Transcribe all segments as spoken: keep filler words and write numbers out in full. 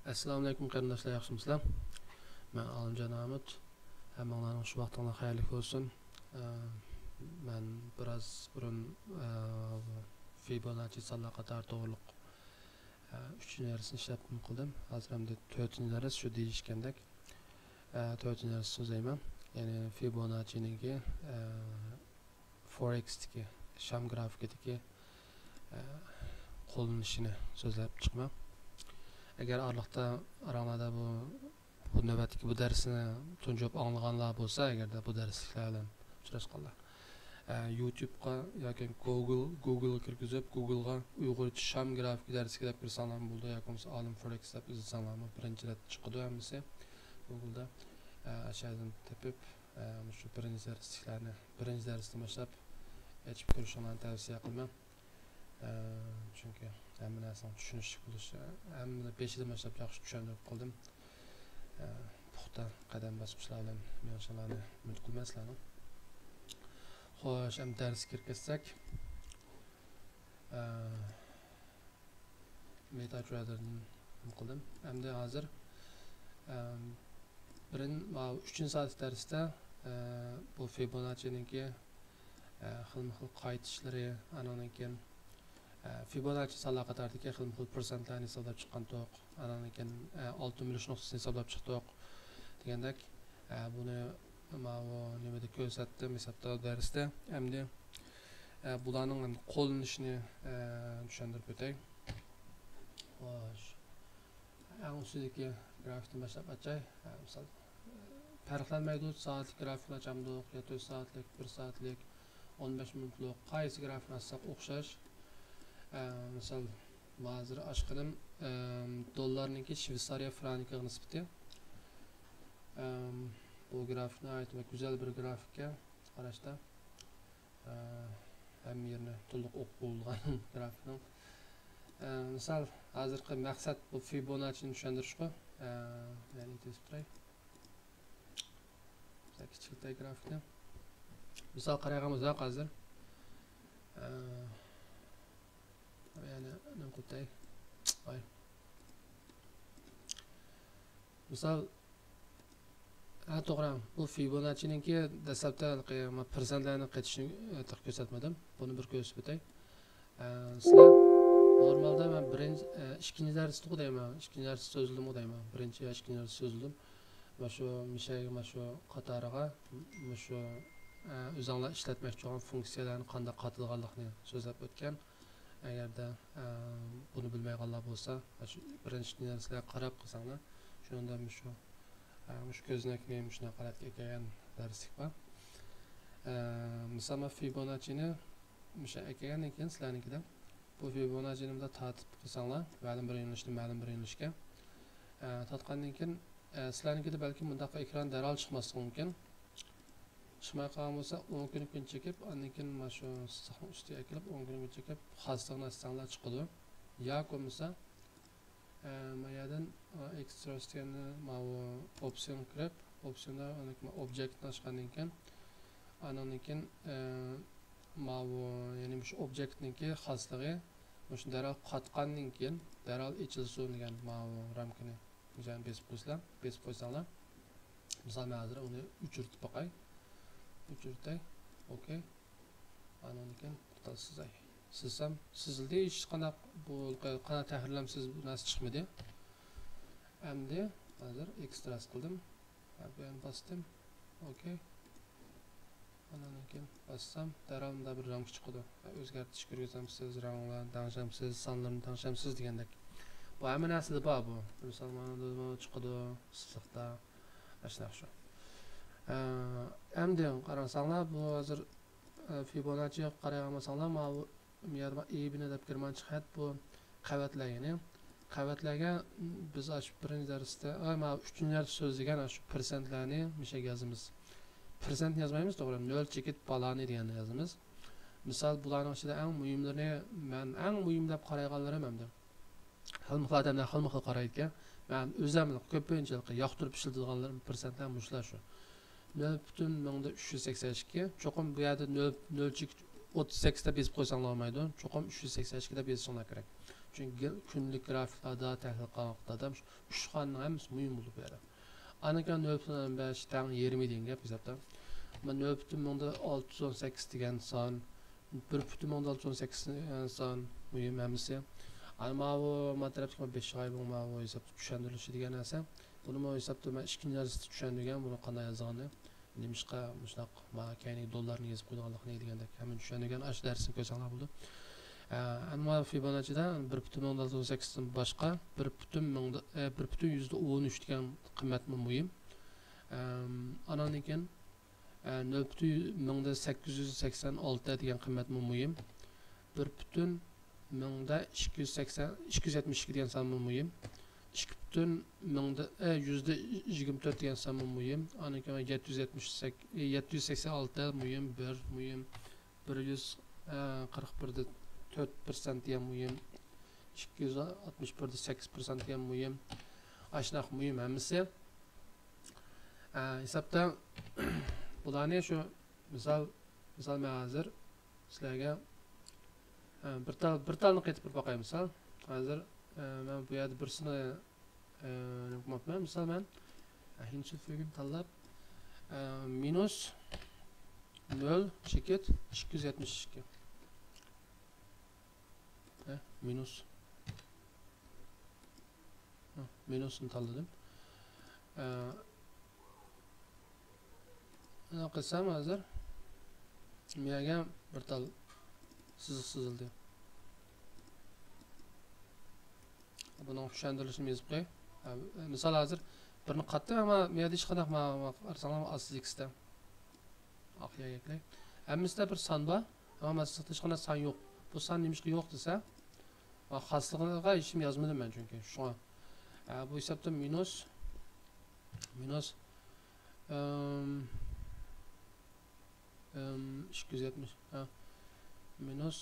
ئەسسالامۇئەلەيكۇم قېرىنداشلار، ياخشىمۇسىلەر؟ مەن ئالىمجان ئامىت. ھەممىڭلارنىڭ شۇ ۋاقتىڭلار خەيرلىك بولسۇن. ئە، مەن بىراز بۇرۇن، ئە، فىبوناچچى سانلار قاتارى توغرىلىق، ئە، ئۈچىنچى دەرسنى ئىشلەپ قىلدىم. ھازىر ئەمدى تۆتىنچى دەرس شۇ دېيىشكەندەك. ئە، تۆتىنچى دەرس سۆزلەيمەن. يەنى فىبوناچچىنىڭكى، ئە، فورېكستىكى، شام گرافىكىدىكى، ئە، قوللىنىشىنى سۆزلەپ چىقىمەن. ئەگەر ئارىلىقتا ئاراڭلاردا بۇ، بۇ نۆۋەتتىكى بۇ دەرسنى تۇنجى بولۇپ ئاڭلىغانلار بولسا، ئەگەردە بۇ دەرسلىكلەر بىلەن ئۇچراشقانلار، ئە، يۇتۇبقا ياكى گوگل، گوگلغا كىرگۈزۈپ، گوگلغا ئۇيغۇرچە شام گرافىكا دەرسلىكى دەپ كىرسەڭلارمۇ بولىدۇ، ياكى بولمىسا ئالىم فورېكس دەپ ئىزدىسەڭلارمۇ بىرىنچى رەت چىقىدۇ ھەممىسى گوگلدا. ئە، ئاشۇ يەردىن تېپىپ، ئە، مۇشۇ بىرىنچى دەرسلىكلەرنى، بىرىنچى دەرستىن باشلاپ ئېچىپ كۆرۈشۈڭلارنى تەۋسىيە قىلىمەن. ئە، چۈنكى ھەممە نەرسىنىڭ چۈشىنىشلىك بولۇشى، ھەممە بېشىدىن باشلاپ ياخشى چۈشەندۈرۈپ قىلدىم. ئە، پۇختا قەدەم باسقۇچلار بىلەن مېڭىشىڭلارنى ئۈمىد قىلىمەن سىلەرنىڭ. خوش، ئەمدى دەرسكە كىرىپ كەتسەك. ئە، مېتا ترېيدېردىن نېمە قىلدىم. ئەمدى ھازىر، ئەم، بىرىن-، ماۋۇ ئۈچىنچى سائەتلىك دەرستە، ئە، بۇ فىبوناچچىنىڭكى، ئە، خىلمۇ خىل قايتىشلىرى، ئانىڭدىن كېيىن، ئە، فىبوناچچى سانلار قاتارىدىكى خىلمۇ خىل پىرسەنتلەرنى ھېسابلاپ چىققانتۇق. ئانىڭدىن كېيىن، ئە، ئالتە يۈز ئۈلۈش نۇقتىسىنى ھېسابلاپ چىقتۇق دېگەندەك. ئە، بۇنى ماۋۇ نېمىدە كۆرسەتتىم، ھېسابتا دەرستە. ئەمدى، ئە، بۇلارنىڭ ئەمدى قوللىنىشىنى، ئە، چۈشەندۈرۈپ ئۆتەي. خوش. ئەڭ ئۈستىدىكى گرافىكتىن باشلاپ ئاچاي. ئە، مىسال، پەرقلەنمەيدۇ، سائەتلىك گرافىكنى ئاچامدۇق، يا تۆت سائەتلىك، بىر سائەتلىك، ئون بەش مىنۇتلۇق، قايسى گرافىكنى ئاچساق ئوخشاش. ئە، مىسال، ھازىر ئاچقىنىم، ئە، دوللارنىڭكى شۋېتسارىيە فرانكىغا نىسبىتى. ئە، بۇ گرافىك ناھايىتى گۈزەل بىر گرافىككەن قاراشتا. ئە، ھەممە يېرىنى تولۇق ئوقۇپ بولىدىغان گرافىكنىڭ. ئە، مىسال، ھازىرقى مەقسەت بۇ فىبوناچچىنى چۈشەندۈرۈشقۇ. ئە، يەنى تېزىپ تۇراي. كىچىكلىتەي گرافىكنى. مىسال قارايدىغان بولساق ھازىر. ئە، يەنى نېمە قىلىپ ئۆتەي؟ ۋاي. مىسال، ھە، توغرا. بۇ فىبوناچچىنىڭكى دەسلەپتە ھېلىقى ما پىرسەنتلەرنى قېتىشنى، ئە، تېخى كۆرسەتمىدىم. بۇنى بىر كۆرسىتىپ ئۆتەي. ئە، سىلەر نورمالدا مەن بىرىنچى، ئە، ئىككىنچى دەرستىغۇ دەيمەن، ئىككىنچى دەرستە سۆزلىدىمغۇ دەيمەن، بىرىنچى يا ئىككىنچى دەرستە سۆزلىدىم. مانا شۇ مىشەگە، مانا شۇ قاتارىغا، مانا شۇ، ئە، ئۆزۈڭلار ئىشلەتمەكچى بولغان فۇنكسىيەلەرنى قانداق قاتىدىغانلىقىنى سۆزلەپ ئۆتكەن. ئەگەردە، ئە، بۇنى بىلمەيدىغانلار بولسا، مانا شۇ بىرىنچى دەرسلەرگە قاراپ قالساڭلار، شۇنىڭدا مۇشۇ، ئە، مۇشۇ كۆزنەكنى مۇشۇنداق ھالەتكە ئەكەلگەن دەرسلىك بار. ئە، مىسال، مانا فىبوناچچىنى مۇشۇ ئەكەلگەندىن كېيىن سىلەرنىڭكىدە بۇ فىبوناچچىنى مۇنداق تارتىپ قويساڭلار، مەلۇم بىر يۆنىلىشتىن مەلۇم بىر يۆنىلىشكە، ئە، تارتقاندىن كېيىن، ئە، سىلەرنىڭكىدە بەلكىم مۇنداق ئېكران دەرھال چىقماسلىقى مۇمكىن. چىقماي قالغان بولسا، ئوڭ كۆنۈكىنى چېكىپ، ئاندىن كېيىن مانا شۇ سىزىقنىڭ ئۈستىگە ئەكېلىپ، ئوڭ كۆنۈكىنى چېكىپ، خاسلىقىنى ئاچساڭلار چىقىدۇ. ياكى بولمىسا، ئە، ما يەردىن، ئە، ئېكستراس دېگەندە ماۋۇ ئوپسىيونغا كىرىپ، ئوپسىيوندا ئوبيېكتنى ئاچقاندىن كېيىن، ئاندىن كېيىن، ئە، ماۋۇ، يەنى مۇشۇ ئوبيېكتنىڭكى خاسلىقى مۇشۇ دەرھال قاتقاندىن كېيىن دەرھال ئېچىلسۇن دېگەن ماۋۇ رامكىنى مۇشۇنى بېسىپ قويسىلا-، بېسىپ قويساڭلار. مىسال، مەن ھازىر ئۇنى ئۆچۈرتۈپ باقاي. ئۆچۈرتەي. ئوكەي. ئاندىن كېيىن بىر تال سىزاي. سىزسام، سىزىلدى، ھېچقانداق بۇ قانداق تەھرىرلەمسىز بۇ نەرسە چىقمىدى. ئەمدى ھازىر ئېكستراس قىلدىم. بۇ يەرنى باستىم. ئوكەي. ئاندىن كېيىن باسسام، دەرھال مۇنداق بىر رامكا چىقىدۇ. ئۆزگەرتىش كىرگۈزەمسىز، رەڭلەرنى تەڭشەمسىز، سانلىرىنى تەڭشەمسىز دېگەندەك. بۇ ھەممە نەرسىدە بار بۇ. مىسال، مانا بۇ چىقىدۇ، سىزىقتا. ئاشۇنداق شۇ. ئە، ئەمدى قارىساڭلار، بۇ ھازىر، ئە، فىبوناچچىغا قارايدىغان بولساڭلار، ماۋۇ يەردە ئېبىنى دەپ گېرمانچە خەت بۇ قەۋەتلەر، يەنى قەۋەتلەرگە بىز ئاشۇ بىرىنچى دەرستە، ئاي، ماۋۇ ئۈچىنچى دەرستە سۆزلىگەن ئاشۇ پىرسەنتلەرنى مىشەگە يازىمىز. پىرسەنت يازمايمىز، توغرا، نۆل چېكىت بالانى دېگەننى يازىمىز. مىسال، بۇلارنىڭ ئىچىدە ئەڭ مۇھىملىرىنى، مەن ئەڭ مۇھىم دەپ قارايدىغانلىرىم ئەمدى. خىلمۇ خىل ئادەملەر خىلمۇ خىل قارايدىكەن. مەن ئۆزۈم كۆپىنچىلىك ياقتۇرۇپ ئىشلىتىدىغانلىرىم پىرسەنتلەر مۇشۇلار شۇ. نۆل پۈتۈن مىڭدا ئۈچ يۈز سەكسەن ئىككى. چوقۇم بۇ يەردە نۆل، نۆل چېكىت ئوتتۇز سەككىز دەپ يېزىپ قويساڭلار بولمايدۇ. چوقۇم ئۈچ يۈز سەكسەن ئىككى دەپ يېزىشىڭلار كېرەك. چۈنكى گىر- كۈندىلىك گرافىكلاردا تەھلىل قىلغان ۋاقىتتا ئاشۇ ئۈچ خانىنىڭ ھەممىسى مۇھىم بولىدۇ بۇ يەردە. ئاندىن كېيىن نۆل پۈتۈن ئوندىن بەش تەڭ يىگىرمە دېگەن گەپ ھېسابتا. مانا نۆل پۈتۈن مىڭدا ئالتە يۈز ئون سەككىز دېگەن سان، بىر پۈتۈن مىڭدا ئالتە يۈز ئون سەككىز دېگەن سان مۇھىم ھەممىسى. ئانا ماۋۇ ما تەرەپتىكى بەش ئاي بۇ ماۋۇ ھېسابتا چۈشەندۈرۈلۈشى دېگەن نەرسە. بۇنىمۇ ھېسابتا مەن ئىككىنچى دەرستە چۈشەندۈرگەن بۇنى قانداق يازغاننى. نېمىشقا مۇشۇنداق ما كەينىگە دوللارنى يېزىپ قويىدىغانلىقىنى دېگەندەك ھەممىنى چۈشەندۈرگەن ئاشۇ دەرسنى كۆرسەڭلار بولىدۇ. ئە، ئەمما فىبوناچچىدا بىر پۈتۈن مىڭدا ئالتە يۈز ئون سەككىزدىن باشقا بىر پۈتۈن مىڭدا، ئە، بىر پۈتۈن يۈزدە ئون ئۈچ دېگەن قىممەتمۇ مۇھىم. ئەم، ئانان كېيىن، ئە، نۆل پۈتۈن مىڭدا سەككىز يۈز سەكسەن ئالتە دېگەن قىممەتمۇ مۇھىم. بىر پۈتۈن مىڭدا ئىككى يۈز سەكسەن، ئىككى يۈز يەتمىش ئىككى دېگەن سانمۇ مۇھىم. ئىككى پۈتۈن مىڭدا، ئە، يۈزدە يىگىرمە تۆت دېگەن سانمۇ مۇھىم. ئاندىن كېيىن يەتتە يۈز يەتمىش سەككىز، يەتتە يۈز سەكسەن ئالتە مۇھىم، بىر مۇھىم. بىر يۈز، ئە، قىرىق بىردە تۆت پىرسەنت دېگەن مۇھىم. ئىككى يۈز ئاتمىش بىردە سەككىز پىرسەنت دېگەن مۇھىم. ئاشۇنداق مۇھىم ھەممىسى. ئە، ھېسابتا بۇلارنى شۇ مىسال، مىسال مەن ھازىر سىلەرگە، ئە، بىر تال، بىر تالنى قېتىپ بىر باقاي مىسال. ھازىر، ئە، مەن بۇ يەردە بىرسىنى، ئە، نېمە قىلماپتىمەن. مىسال مەن، ئە، ھىنچىفۈگۈن تاللاپ، ئە، مىنۇس نۆل چېكىت ئىككى يۈز يەتمىش ئىككى. ئە، مىنۇس. ھە، مىنۇسنى تاللىدىم. ئە، نېمە قىلسام ھازىر؟ مىيەگە بىر تال سىزىق سىزىلدى. بۇنىڭ چۈشەندۈرۈلۈشىنى يېزىپ قوياي. ئە، مىسال ھازىر بىرنى قاتتىم، ئەمما مىيەدە ھېچقانداق ما-، ما-، قارىساڭلار ئاز سىزىكىستە. ئاق يەرگەكلەي. ھەممىسىدە بىر سان بار. ئەمما مەن سىزىقتا ھېچقانداق سان يوق. بۇ سان نېمىشقا يوق دېسە، خاسلىقىغا ھېچنېمە يازمىدىم مەن چۈنكى. شۇڭا. ئە، بۇ ھېسابتا مىنۇس، مىنۇس، ئىم، ئىم، ئىككى يۈز يەتمىش، ھە، مىنۇس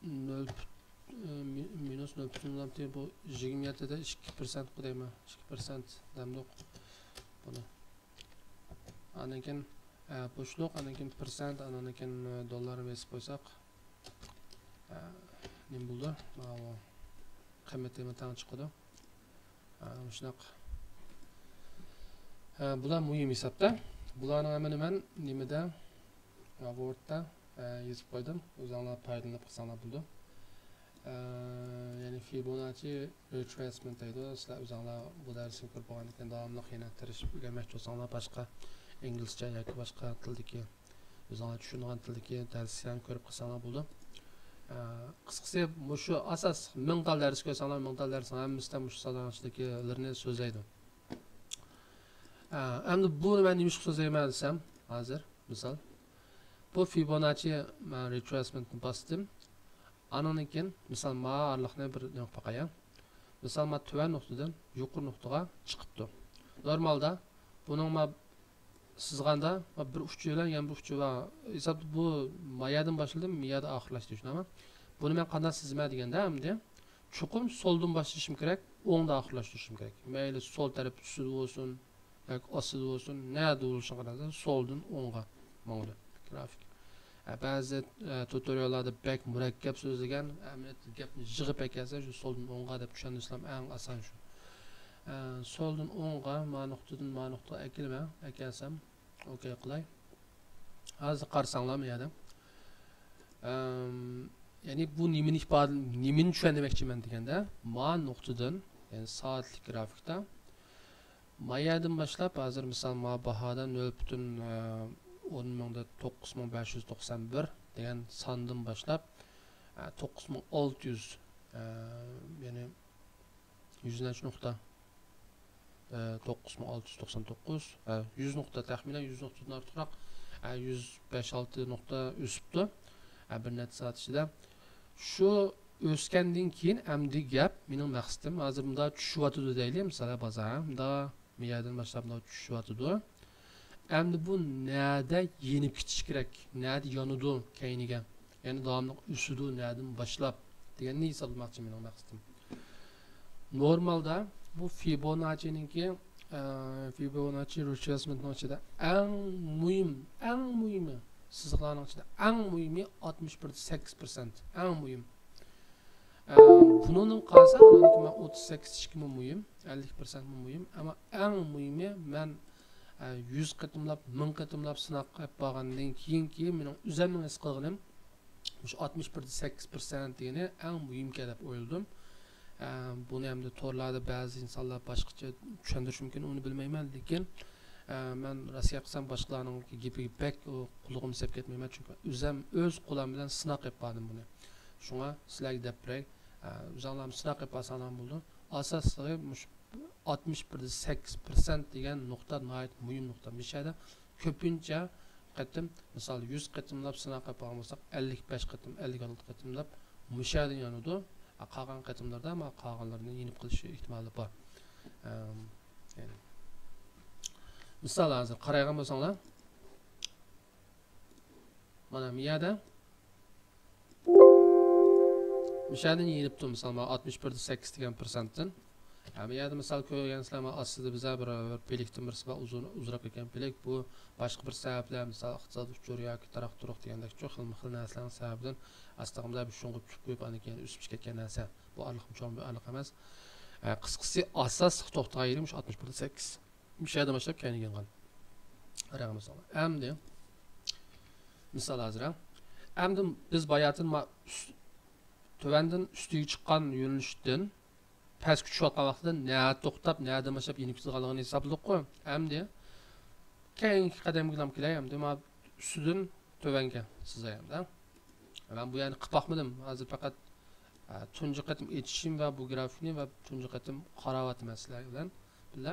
نۆل پۈت-، ئە، مى-، مىنۇس نۆل پۈتۈن ئوندىن بۇ يىگىرمە يەتتىدە ئىككى پىرسەنت قىلدى دەيمەن. ئىككى پىرسەنت دەمدۇق بۇنى. ئاندىن كېيىن، ئە، بوشلۇق، ئاندىن كېيىن پىرسەنت، ئاندىن كېيىن، ئە، دوللار بېسىپ قويساق، ئە، نېمە بولىدۇ؟ ماۋۇ قىممىتى تەڭ چىقىدۇ. ئە، مۇشۇنداق. ئە، بۇلار مۇھىم ھېسابتا. بۇلارنىڭ ھەممىنى مەن نېمىدە، ئە، ۋوردتا، ئە، يېزىپ قويدۇم. ئۆزۈڭلار پايدىلىنىپ قىلساڭلار بولىدۇ. ئە، يەنى فىبوناچچى رېترېسمېنت دەيدۇ. سىلەر ئۆزۈڭلار بۇ دەرسنى كۆرۈپ بولغاندىن كېيىن داۋاملىق يەنە تىرىشىپ ئۆگەنمەكچى بولساڭلار، باشقا ئىنگلىزچە ياكى باشقا تىلدىكى، ئۆزۈڭلار چۈشىنىدىغان تىلدىكى دەرسلەرنى كۆرۈپ قالساڭلار بولىدۇ. ئە، قىسقىسى، مۇشۇ ئاساس مىڭ تال دەرس كۆرسەڭلار، مىڭ تال دەرسنىڭ ھەممىسىدە مۇشۇ سادانىڭ ئىچىدىكىلىرىنى سۆزلەيدۇ. ئە، ئەمدى بۇنى مەن نېمە ئۈچۈن سۆزلەيمەن دېسەم، ھازىر مىسال، بۇ فىبوناچچى مەن رېترېسمېنتنى باستىم. ئانىڭدىن كېيىن، مىسال، ما ئارىلىقنى بىر نېمە قىلىپ باقايا. مىسال، ما تۆۋەن نۇقتىدىن يۇقىرى نۇقتىغا چىقىپتۇ. نورمالدا بۇنىڭ ما سىزغاندا، ما بىر ئۇچى بىلەن يەنە بىر ئۇچى بار. ھېسابتا بۇ ما يەردىن باشلىدىم، ما يەردە ئاخىرلاشتى، شۇنداقمۇ؟ بۇنى مەن قانداق سىزىمەن دېگەندە، ئەمدى چوقۇم سولدىن باشلىشىم كېرەك، ئوڭدا ئاخىرلاشتۇرۇشۇم كېرەك. مەيلى سول تەرەپ ئۈستىدە بولسۇن، ياكى ئاستىدا بولسۇن، نەدە بولۇشىغا قارىغاندا سولدىن ئوڭغا ماڭىدۇ گرافىك. ئە، بەزى، ئە، تۇتورىياللاردا بەك مۇرەككەپ سۆزلىگەن، ئەمەلىيەتتە گەپنى يىغىپ ئەكەلسە، شۇ سولدىن ئوڭغا دەپ چۈشەندۈرسىلەم ئەڭ ئاسان شۇ. ئە، سولدىن ئوڭغا، ما نۇقتىدىن ما نۇقتىغا ئەكېلىمەن، ئەكەلسەم، ئوكەي قىلاي. ھازىر قارىساڭلار ما يەردە. ئەم، يەنى بۇ نېمىنى ئىپادە، نېمىنى چۈشەندۈرمەكچىمەن دېگەندە، ما نۇقتىدىن، يەنى سائەتلىك گرافىكتا، ما يەردىن باشلاپ، ھازىر مىسال، ما باھادا نۆل پۈتۈن، ئە، ئون مىڭدا توققۇز مىڭ بەش يۈز توقسان بىر دېگەن ساندىن باشلاپ، ئە، توققۇز مىڭ ئالتە يۈز، ئە، يەنى يۈز نەچچە نۇقتا، ئە، توققۇز مىڭ ئالتە يۈز توقسان توققۇز، ئە، يۈز نۇقتا، تەخمىنەن يۈز نۇقتىدىن ئارتۇقراق، ئە، يۈز بەش ئالتە نۇقتا ئۆسۈپتۇ، ئە، بىر نەچچە سائەت ئىچىدە. شۇ ئۆسكەندىن كېيىن ئەمدى گەپ، مېنىڭ مەقسىتىم، ھازىر مۇنداق چۈشۈۋاتىدۇ دەيلى، مىسال، بازار، ھە، مۇنداق ما يەردىن باشلاپ مۇنداق چۈشۈۋاتىدۇ. ئەمدى بۇ نەدە يېنىپ كېتىش كېرەك، نەدە يانىدۇ كەينىگە، يەنى داۋاملىق ئۆسىدۇ نەدىن باشلاپ دېگەننى ھېسابلىماقچى مېنىڭ مەقسىتىم. نورمالدا بۇ فىبوناچچىنىڭكى، ئە، فىبوناچچى رېترېسمېنتنىڭ ئىچىدە ئەڭ مۇھىم، ئەڭ مۇھىمى، سىزىقلارنىڭ ئىچىدە ئەڭ مۇھىمى ئاتمىش بىر دە سەككىز پىرسەنت، ئەڭ مۇھىم. بۇنىڭدىن قالسا، ئۇنىڭدىكى مەن ئوتتۇز سەككىز ئىككىمۇ مۇھىم، ئەللىك پىرسەنتمۇ مۇھىم. ئەمما ئەڭ مۇھىمى، مەن ئە، يۈز قېتىملاپ، مىڭ قېتىملاپ سىناق قىلىپ بارغاندىن كېيىنكى مېنىڭ ئۆزۈمنىڭ ھېس قىلغىنىم، مۇشۇ ئاتمىش بىر دە سەككىز پىرسەنت دېگىنى ئەڭ مۇھىمكەن دەپ ئويلىدىم. ئە، بۇنى ئەمدى تورلاردا بەزى ئىنسانلار باشقىچە چۈشەندۈرۈشى مۇمكىن، ئۇنى بىلمەيمەن. لېكىن، ئە، مەن راست گەپ قىلسام، باشقىلارنىڭ گېپىگە بەك قۇلىقىمنى سېلىپ كەتمەيمەن، چۈنكى ئۆزۈم ئۆز قولۇم بىلەن سىناق قىلىپ باردىم بۇنى. شۇڭا سىلەرگە دەپ بېرەي. ئە، ئۆزۈڭلارمۇ سىناق قىلىپ بارساڭلار بولىدۇ. ئاساسلىقى مۇشۇ ئاتمىش بىر دە سەككىز پىرسەنت دېگەن نۇقتا ناھايىتى مۇھىم نۇقتا. مۇشۇ يەردە كۆپىنچە قېتىم، مىسال، يۈز قېتىملاپ سىناق قىلىپ بارغان بولساق، ئەللىك بەش قېتىم، ئەللىك ئالتە قېتىملاپ مۇشۇ يەردىن يانىدۇ. قالغان قېتىملاردا، مانا، قالغانلىرىنى يېنىپ قېلىش ئېھتىمالى بار. ئەم، يەنى، مىسال، ھازىر قارايدىغان بولساڭلار، مانا بۇ يەردە مۇشۇ يەردىن يېنىپتۇ، مىسال، مانا ئاتمىش بىر دە سەككىز دېگەن پىرسەنتتىن. ھە، بۇ يەردە، مىسال، كۆرگەنسىلەر، مانا ئاستىدا بىزە بىر، بىر پىلىكتىن بىرسى بار، ئۇزۇن، ئۇزراق ئىكەن پىلىك. بۇ باشقا بىر سەۋەبلەر، مىسال، ئىقتىسادىي ئۇچۇر ياكى تاراق-تۇرۇق دېگەندەكچۇ، خىلمۇ خىل نەرسىلەرنىڭ سەۋەبىدىن ئاستا بىر شۇڭغۇپ چۈشۈپ قويۇپ، ئاندىن كېيىن ئۆسۈپ چىقىپ كەتكەن نەرسە. بۇ ئارىلىقمۇ چوڭ بىر ئارىلىق ئەمەس. ھە، قىسقىسى، ئاساسلىق توختىغان يېرى مۇشۇ ئاتمىش بىر دە سەككىز. مۇشۇ يەردىن باشلاپ كەينىگە يانغان. قاراڭ مىسال. ئەمدى، مىسال ھازىر، ھە؟ ئەمدى بىز باياتىن ما-، ئۈس-، تۆۋەندىن ئۈستىگە چىققان يۆنىلىشتىن پەسكە چۈشۈۋاتقان ۋاقتىدا نەدە توختاپ، نەدىن باشلاپ يېنىپ كېتىدىغانلىقىنى ھېسابلىدۇققۇ. ئەمدى كېيىنكى قەدەمگە كېلەي. ئەمدى ما ئۈستىدىن تۆۋەنگە سىزاي ئەمدى. مەن بۇ يەرنى قىلىپ باقمىدىم. ھازىر پەقەت، ئە، تۇنجى قېتىم ئېچىشىم ۋە بۇ گرافىكنى ۋە تۇنجى قېتىم قاراۋاتىمەن سىلەر بىلەن بىللە.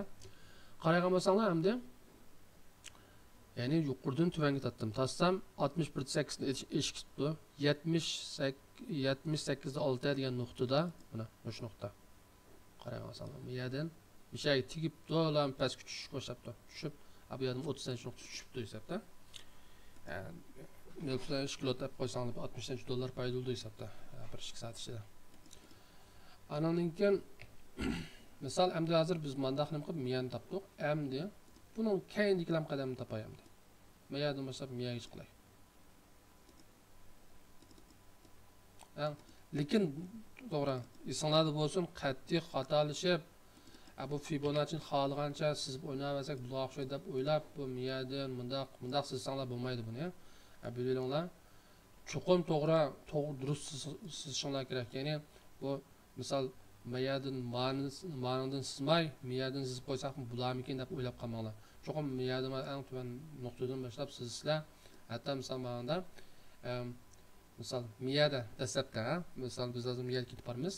قارايدىغان بولساڭلار ئەمدى، يەنى يۇقىرىدىن تۆۋەنگە تارتتىم. تارتسام، ئاتمىش بىر دە سەككىزدىن ئېش-، ئېشىپ كېتىپتۇ. يەتمىش سەككىز، يەتمىش سەككىز دە ئالتە دېگەن نۇقتىدا، مانا، مۇشۇ نۇقتا. قارايدىغان بولساڭلار، بۇ يەردىن مۇشۇ يەرگە تېگىپ، دولا پەسكە چۈشۈشكە باشلاپتۇ. چۈشۈپ، ھە، بۇ يەردىن ئوتتۇز نەچچە نۇقتا چۈشۈپتۇ ھېسابتا. ھە، نۆل پۈتۈن ئىككى لوت ئېلىپ قويساڭلار، بىر ئاتمىش نەچچە دوللار پايدا بولىدۇ ھېسابتا. ھە، بىر ئىككى سائەت ئىچىدە. ئانىڭدىن كېيىن، مىسال، ئەمدى ھازىر بىز مانداق نېمە قىلىپ مىيەنى تاپتۇق. ئەمدى بۇنىڭ كەينىدىكىلەم قەدەمنى تاپاي ئەمدى. مەيەدىن باشلاپ مىيەگىچە قىلاي. ھە، لېكىن، توغرا، ئېسىڭلاردا بولسۇن، قەتئىي خاتالىشىپ، ھە، بۇ فىبوناچچىنى خالىغانچە سىزىپ ئويناۋەرسەك بولىدىغان ئوخشايدۇ دەپ ئويلاپ، بۇ مىيەدىن مۇنداق، مۇنداق سىزساڭلار بولمايدۇ بۇنى. ھە، بىلىۋېلىڭلار. چوقۇم توغرا، توغرا، دۇرۇس سىز-، سىزىشىڭلار كېرەك. يەنى بۇ، مىسال، مەيەدىن مانىس-، مانىڭدىن سىزماي، مىيەدىن سىزىپ قويساقمۇ بولارمىكىن دەپ ئويلاپ قالماڭلار. چوقۇم مىيەدىن ئەڭ تۆۋەن نۇقتىدىن باشلاپ سىزىسىلەر. ھەتتا مىسال، ماڭدا، ئەم، مىسال، مىيەدە دەسلەپتە، ھە؟ مىسال، بىز ھازىر مىيەدە كېتىپ بارىمىز.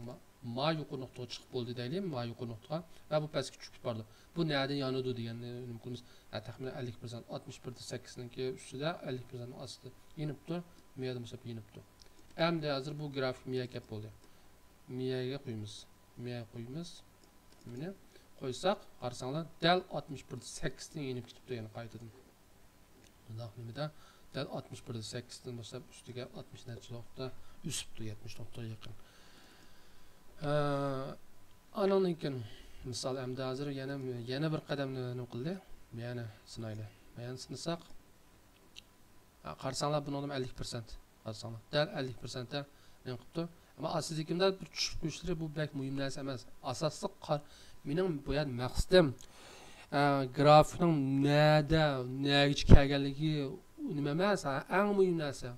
ما، ما يۇقىرى نۇقتىغا چىقىپ بولدى دەيلى، ما يۇقىرى نۇقتىغا. ۋە بۇ پەسكە چۈشۈپ كېتىپ بارىدۇ. بۇ نەدىن يانىدۇ دېگەننى نېمە قىلىمىز؟ ھە، تەخمىنەن ئەللىك پىرسەنت، ئاتمىش بىر دە سەككىزنىڭكى ئۈستىدە، ئەللىك پىرسەنت ئاستىدا يېنىپتۇ، مىيەدىن باشلاپ يېنىپتۇ. ئەمدى ھازىر بۇ گرافىك مىيەگە كەپ بولدى. مىيەگە قويىمىز. مىيەگە قويىمىز. مېنى قويساق، قارىساڭلار، دەل ئاتمىش بىر دە سەككىزدىن يېنىپ كېتىپتۇ، يەنە قايتىدىن. مۇنداق نېمىدە، دەل ئاتمىش بىر دە سەككىزدىن باشلاپ ئۈستىگە ئاتمىش نەچچە نۇقتا ئۆسۈپتۇ، يەتمىش نۇقتىغا يېقىن. ئە، ئانىڭدىن كېيىن، مىسال، ئەمدى ھازىر يەنە، يەنە بىر قەدەمنى نېمە قىلدى؟ يەنە سىنايلى. يەنە سىنىساق، ھە، قارىساڭلار، بۇنىڭدىمۇ ئەللىك پىرسەنت. قارىساڭلار، دەل ئەللىك پىرسەنت نېمە قىپتۇ؟ ئەمما ئاستىدىكىمدە بىر چۈشۈپ قويۇشلىرى، بۇ بەك مۇھىم نەرسە ئەمەس. ئاساسلىق قار-، مېنىڭ بۇ يەردە مەقسىتىم، ئە، گرافىكنىڭ نەدە، نەگىچە كەلگەنلىكى نېمە ئەمەس، ھە، ئەڭ مۇھىم نەرسە.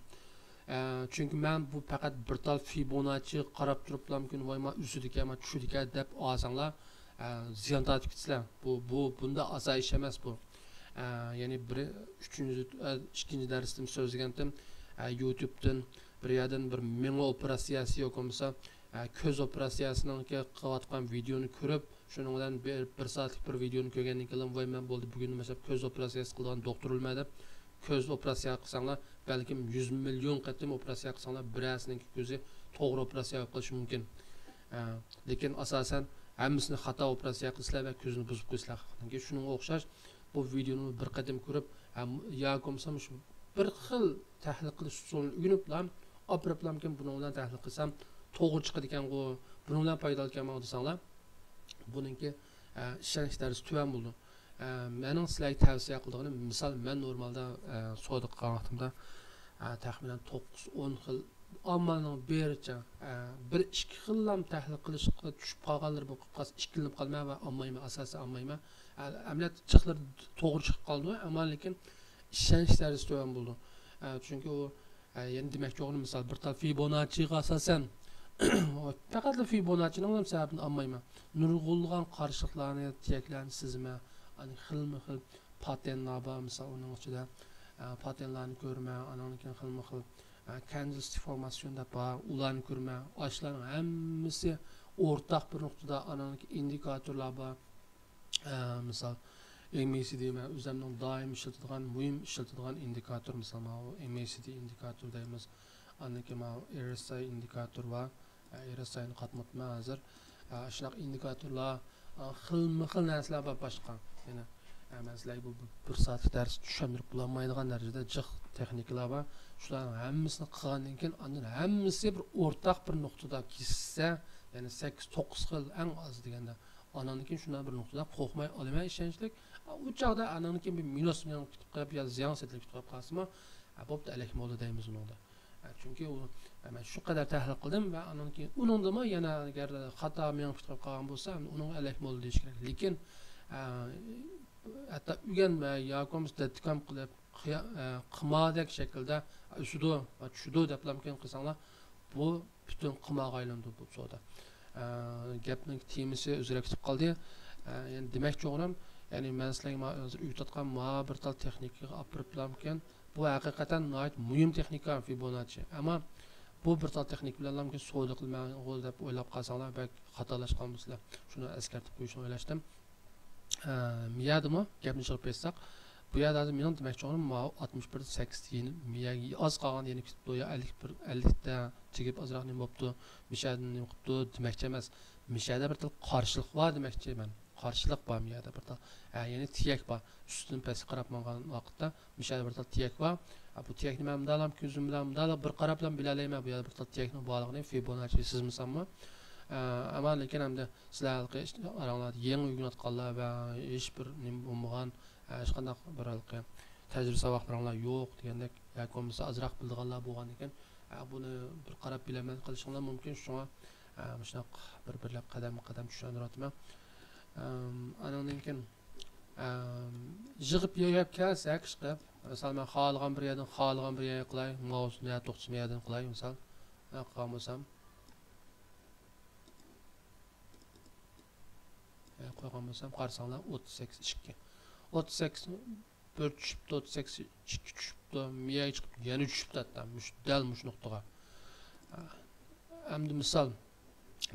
ئە، چۈنكى مەن بۇ پەقەت بىر تال فىبوناچچىغا قاراپ تۇرۇپلا مۇمكىن، ۋاي، ما ئۆسىدىكەن، ما چۈشىدىكەن دەپ ئالساڭلار، ئە، زىيان تارتىپ كېتىسىلەر. بۇ، بۇ، بۇنداق ئاسان ئىش ئەمەس بۇ. ئە، يەنى بىر، ئۈچىنچى، ئە، ئىككىنچى دەرستىن سۆزلىگەنتىم. ئە، يۇتۇبتىن بىر يەردىن بىر مېڭە ئوپېراتسىيەسى ياكى بولمىسا، ئە، كۆز ئوپېراتسىيەسىنىڭكى قىلىۋاتقان ۋىدېونى كۆرۈپ، شۇنىڭ بىلەن بىر، بىر سائەتلىك بىر ۋىدېونى كۆرگەندىن كېيىن، ۋاي، مەن بولدى، بۈگۈندىن باشلاپ كۆز ئوپېراتسىيەسى قىلىدىغان دوختۇر بولىمەن دەپ، كۆز ئوپېراتسىيە قىلساڭلار، بەلكىم يۈز مىليون قېتىم ئوپېراتسىيە قىلساڭلار، بىرەرسىنىڭكى كۆزى توغرا ئوپېراتسىيە بولۇپ قېلىشى مۇمكىن. ئە، لېكىن ئاساسەن ھەممىسىنى خاتا ئوپېراتسىيە قىلىسىلەر ۋە كۆزىنى بۇزۇپ قويىسىلەر خەقنىڭكى. شۇنىڭغا ئوخشاش بۇ ۋىدېونى بىر قېتىم كۆرۈپ، ھەم ياكى بولمىسا مۇشۇ بىر خىل تەھلىل قىلىش ئۇسۇلىنى ئۆگىنىپلا، ئاپىرىپلامكىن بۇنىڭ بىلەن تەھلىل قىلسام توغرا چىقىدىكەنغۇ، بۇنىڭ بىلەن پايدا ئالىدىكەنمەنغۇ دېسەڭلار، بۇنىڭكى، ئە، ئىشەنچ دەرىجىسى تۆۋەن بولىدۇ. ئە، مېنىڭ سىلەرگە تەۋسىيە قىلىدىغىنىم، مىسال، مەن نورمالدا، ئە، سودا قىلغان ۋاقتىمدا، ئە، تەخمىنەن توققۇز، ئون خىل ئاممىنىڭ بىرىچە، ئە، بىر ئىككى خىللام تەھلىل قىلىشقا چۈشۈپ قالغانلىرى بولۇپ قالسا، ئىككىلىنىپ قالىمەن ۋە ئالمايمەن، ئاساسەن ئالمايمەن. ئە، ئەمەلىيەتتە جىقلىرى توغرا چىقىپ قالىدۇ، ئەمما لېكىن ئىشەنچ دەرىجىسى تۆۋەن بولىدۇ. ئە، چۈنكى ئۇ، ئە، يەنە دېمەكچى بولغىنىم، مىسال، بىر تال فىبوناچچىغا ئاساسەن، پەقەتلا فىبوناچچىنىڭلا سەۋەبىدىن ئالمايمەن. نۇرغۇنلىغان قارشىلىقلارنى، تىيەكلەرنى سىزىمەن، ئاندىن خىلمۇ خىل پاتېرنلار بار، مىسال، ئۇنىڭ ئىچىدە، ئە، پاتېرنلارنى كۆرىمەن، ئانىڭدىن كېيىن خىلمۇ خىل، ئە، كەندلستىك فورماتسىيون دەپ بار، ئۇلارنى كۆرىمەن. ئاشۇلارنىڭ ھەممىسى ئورتاق بىر نۇقتىدا، ئانىڭدىكى ئىندىكاتورلار بار. ئە، مىسال، ئېم ئەي سى دى، مەن ئۆزەمنىڭ دائىم ئىشلىتىدىغان، مۇھىم ئىشلىتىدىغان ئىندىكاتور، مىسال، ماۋۇ ئېم ئەي سى دى ئىندىكاتور دەيمىز. ئاندىن كېيىن ماۋۇ ئېر ئېس ئاي ئىندىكاتور بار. ئە، ئېر ئېس ئاينى قاتماپتىمەن ھازىر. ئە، شۇنداق ئىندىكاتورلار، ئە، خىلمۇ خىل نەرسىلەر بار باشقا. يەنە، ئە، مەن سىلەرگە بۇ بىر، بىر سائەتلىك دەرس چۈشەندۈرۈپ بولالمايدىغان دەرىجىدە جىق تېخنىكىلار بار. شۇلارنىڭ ھەممىسىنى قىلغاندىن كېيىن، ئاندىن ھەممىسى بىر ئورتاق بىر نۇقتىدا كېسىشسە، يەنى سەككىز، توققۇز خىل ئەڭ ئاز دېگەندە، ئانىڭدىن كېيىن شۇنداق بىر نۇقتىدا قورقماي ئالىمەن ئىشەنچلىك. ئۇ چاغدا ئانىڭدىن كېيىن بىر مىنۇس مېڭىپ كېتىپ قېلىپ يا زىيان سېتىلىپ كېتىپ قالسىمۇ، بوپتۇ، ئەلەك بولدى دەيمىز ئۇنىڭدا. چۈنكى ئۇ، مەن شۇ قەدەر تەھلىل قىلدىم ۋە ئانىڭدىن كېيىن ئۇنىڭدىمۇ يەنە ئەگەر خاتا مېڭىپ كېتىپ قالغان بولسا، ئۇنىڭغا ئەلەك بولدى دېيىش كېرەك. لېكىن، ھەتتا ئۆگەنمەي ياكى بولمىسا دەتتىكام قىلىپ، قىماردەك شەكىلدە ئۆسىدۇ، چۈشىدۇ دەپلام كېيىن قىلساڭلار، بۇ پۈتۈن قىمارغا ئايلىنىدۇ بۇ سودا. ئە، گەپنىڭ تېمىسى ئۆزگىرەپ كېتىپ قالدى. ئە، يەنى دېمەكچى بولغىنىم، يەنى مەن سىلەرگە ما-، ھازىر ئۆگىتىۋاتقان ما بىر تال تېخنىكىغا ئاپىرىپلامكەن، بۇ ھەقىقەتەن ناھايىتى مۇھىم تېخنىكا فىبوناچچى. ئەمما بۇ بىر تال تېخنىكا بىلەنلامكەن سودا قىلمايغۇ دەپ ئويلاپ قالساڭلار، بەك خاتالاشقانمۇسىلەر. شۇنى ئەسكەرتىپ قويۇشنى ئويلاشتىم. ئە، مىيادىمۇ گەپنى چىقىرىپ كەتسەك، بۇ يەردە ھازىر مېنىڭ دېمەكچى بولغىنىم ماۋۇ ئاتمىش بىر سەككىز يېنىپ، مىيەگە ئاز قالغان يېنىپ كېتىپتۇ، يا ئەللىك بىر، ئەللىكتە تېگىپ ئازراق نېمە بوپتۇ، مىشەدىن نېمە قىپتۇ دېمەكچى ئەمەس. مىشەدە بىر تال قارشىلىق بار دېمەكچى مەن. قارشىلىق بار مىيەدە بىر تال. ھە، يەنى تىيەك بار. ئۈستىدىن پەسكە قاراپ ماڭغان ۋاقىتتا مىشەدە بىر تال تىيەك بار. ھە، بۇ تىيەكنى مەن مۇنداقلام كۆزۈم بىلەن مۇنداقلا بىر قاراپلا بىلەلەيمەن، بۇ يەردە بىر تال تىيەكنىڭ بارلىقىنى فىبوناچچى سىزمىساممۇ. ئە، ئەمما لېكىن ئەمدى سىلەر ھېلىقى ئاراڭلاردا يېڭى ئۆگىنىۋاتقانلار ۋە ھېچبىر نېمە بولمىغان، ھېچقانداق بىر ھېلىقى تەجرىبە ساۋاقلىرىڭلار يوق دېگەندەك ياكى بولمىسا ئازراق بىلىدىغانلار بولغاندىكىن، بۇنى بىر قاراپ بىلەلمەي قېلىشىڭلار مۇمكىن. شۇڭا مۇشۇنداق بىر بىرلەپ قەدەممۇ قەدەم چۈشەندۈرۈۋاتىمەن. ئانىڭدىن كېيىن يىغىپ يۆگەپ كەلسەك، ئىشقىلىپ، مىسال، مەن خالىغان بىر يەردىن خالىغان بىر يەرگە قىلاي، ماۋۇسىنى نەدە توختىسام يەردىن قىلاي، مىسال، قىلغان بولسام. ئە، قويغان بولسام، قارىساڭلار، ئوتتۇز سەككىز ئىككى. ئوتتۇز سەككىز بىر چۈشۈپتۇ، ئوتتۇز سەككىز ئىككى چۈشۈپتۇ، مىيەگە چىقىپ يەنە چۈشۈپتۇ ھەتتا مۇشۇ، دەل مۇشۇ نۇقتىغا. ئە، ئەمدى مىسال،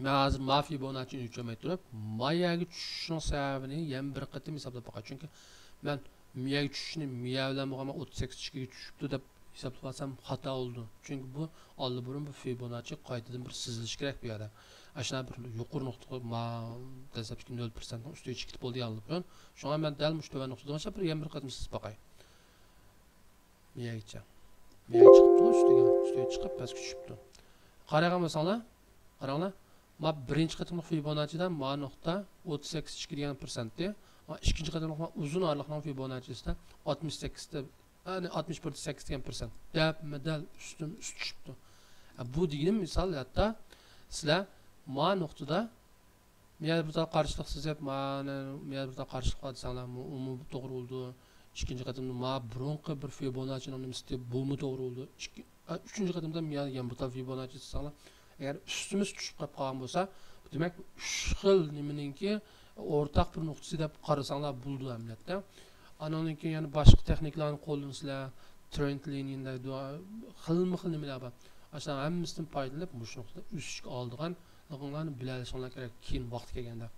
مەن ھازىر ما فىبوناچچىنى ئۆلچەلمەي تۇرۇپ، ما يەرگە چۈشۈشنىڭ سەۋەبىنى يەنە بىر قېتىم ھېسابلاپ باقاي. چۈنكى مەن مىيەگە چۈشۈشنى مىيە بىلەن بولغان ئوتتۇز سەككىز ئىككىگە چۈشۈپتۇ دەپ ھېسابلىۋالسام خاتا بولىدۇ. چۈنكى بۇ ئاللىبۇرۇن بۇ فىبوناچچى قايتىدىن بىر سىزىلىشى كېرەك بۇ يەردە. ئاشۇنداق بىر يۇقىرى نۇقتىغا ما دەسلەپتىكى نۆل پىرسەنتنىڭ ئۈستىگە چىقىپ بولدى ئاللىبۇرۇن. شۇڭا مەن دەل مۇشۇ تۆۋەن نۇقتىدىن باشلاپ بىر يەنە بىر قېتىم سىزىپ باقاي. مىيەگىچە. مىيەگە چىقىپتىغۇ ئۈستىگە. ئۈستىگە چىقىپ پەسكە چۈشۈپتۇ. قارايدىغان بولساڭلار، قاراڭلار. ما بىرىنچى قېتىملىق فىبوناچچىدا ما نۇقتا ئوتتۇز سەككىز ئىككى دېگەن پىرسەنتتى. ما ئىككىنچى قېتىملىق ما ئۇزۇن ئارىلىقنىڭ فىبوناچچىسىدا ئاتمىش سەككىزدە، يەنى ئاتمىش بىردە سەككىز دېگەن پىرسەنت. دەپمۇ دەل ئۈستىن ئۈست چۈشۈپتۇ. ھە، بۇ دېگىنىم مىسال، ھەتتا سىلەر ما نۇقتىدا مىيەدە بىر تال قارشىلىق سىزىپ، مانا مىيەدە بىر تال قارشىلىق بار دېسەڭلار، ئۇمۇ توغرا بولىدۇ. ئىككىنچى قېتىمدا ما بۇرۇنقى بىر فىبوناچچىنىڭ نېمىسى بولمىدى، توغرا بولىدۇ. ئىككى، ئە، ئۈچىنچى قېتىمدا مىيەدە يەنە بىر تال فىبوناچچى سىزساڭلار، ئەگەر ئۈستىمىز چۈشۈپ قېلىپ قالغان بولسا، دېمەك، ئۈچ خىل نېمىنىڭكى ئورتاق بىر نۇقتىسى دەپ قارىساڭلار بولىدۇ ئەمەلىيەتتە. ئانىڭدىن كېيىن يەنە باشقا تېخنىكىلارنى قوللىنىسىلەر، ترېند لىنىيە دەيدۇ، خىلمۇ خىل نېمىلەر بار. ئاشۇلارنىڭ ھەممىسىدىن پايدىلىنىپ، مۇشۇ نۇقتىدا ئۆسۈشكە ئالىدىغانلىقىڭلارنى بىلەلىشىڭلار كېرەك، كېيىن ۋاقتى كەلگەندە،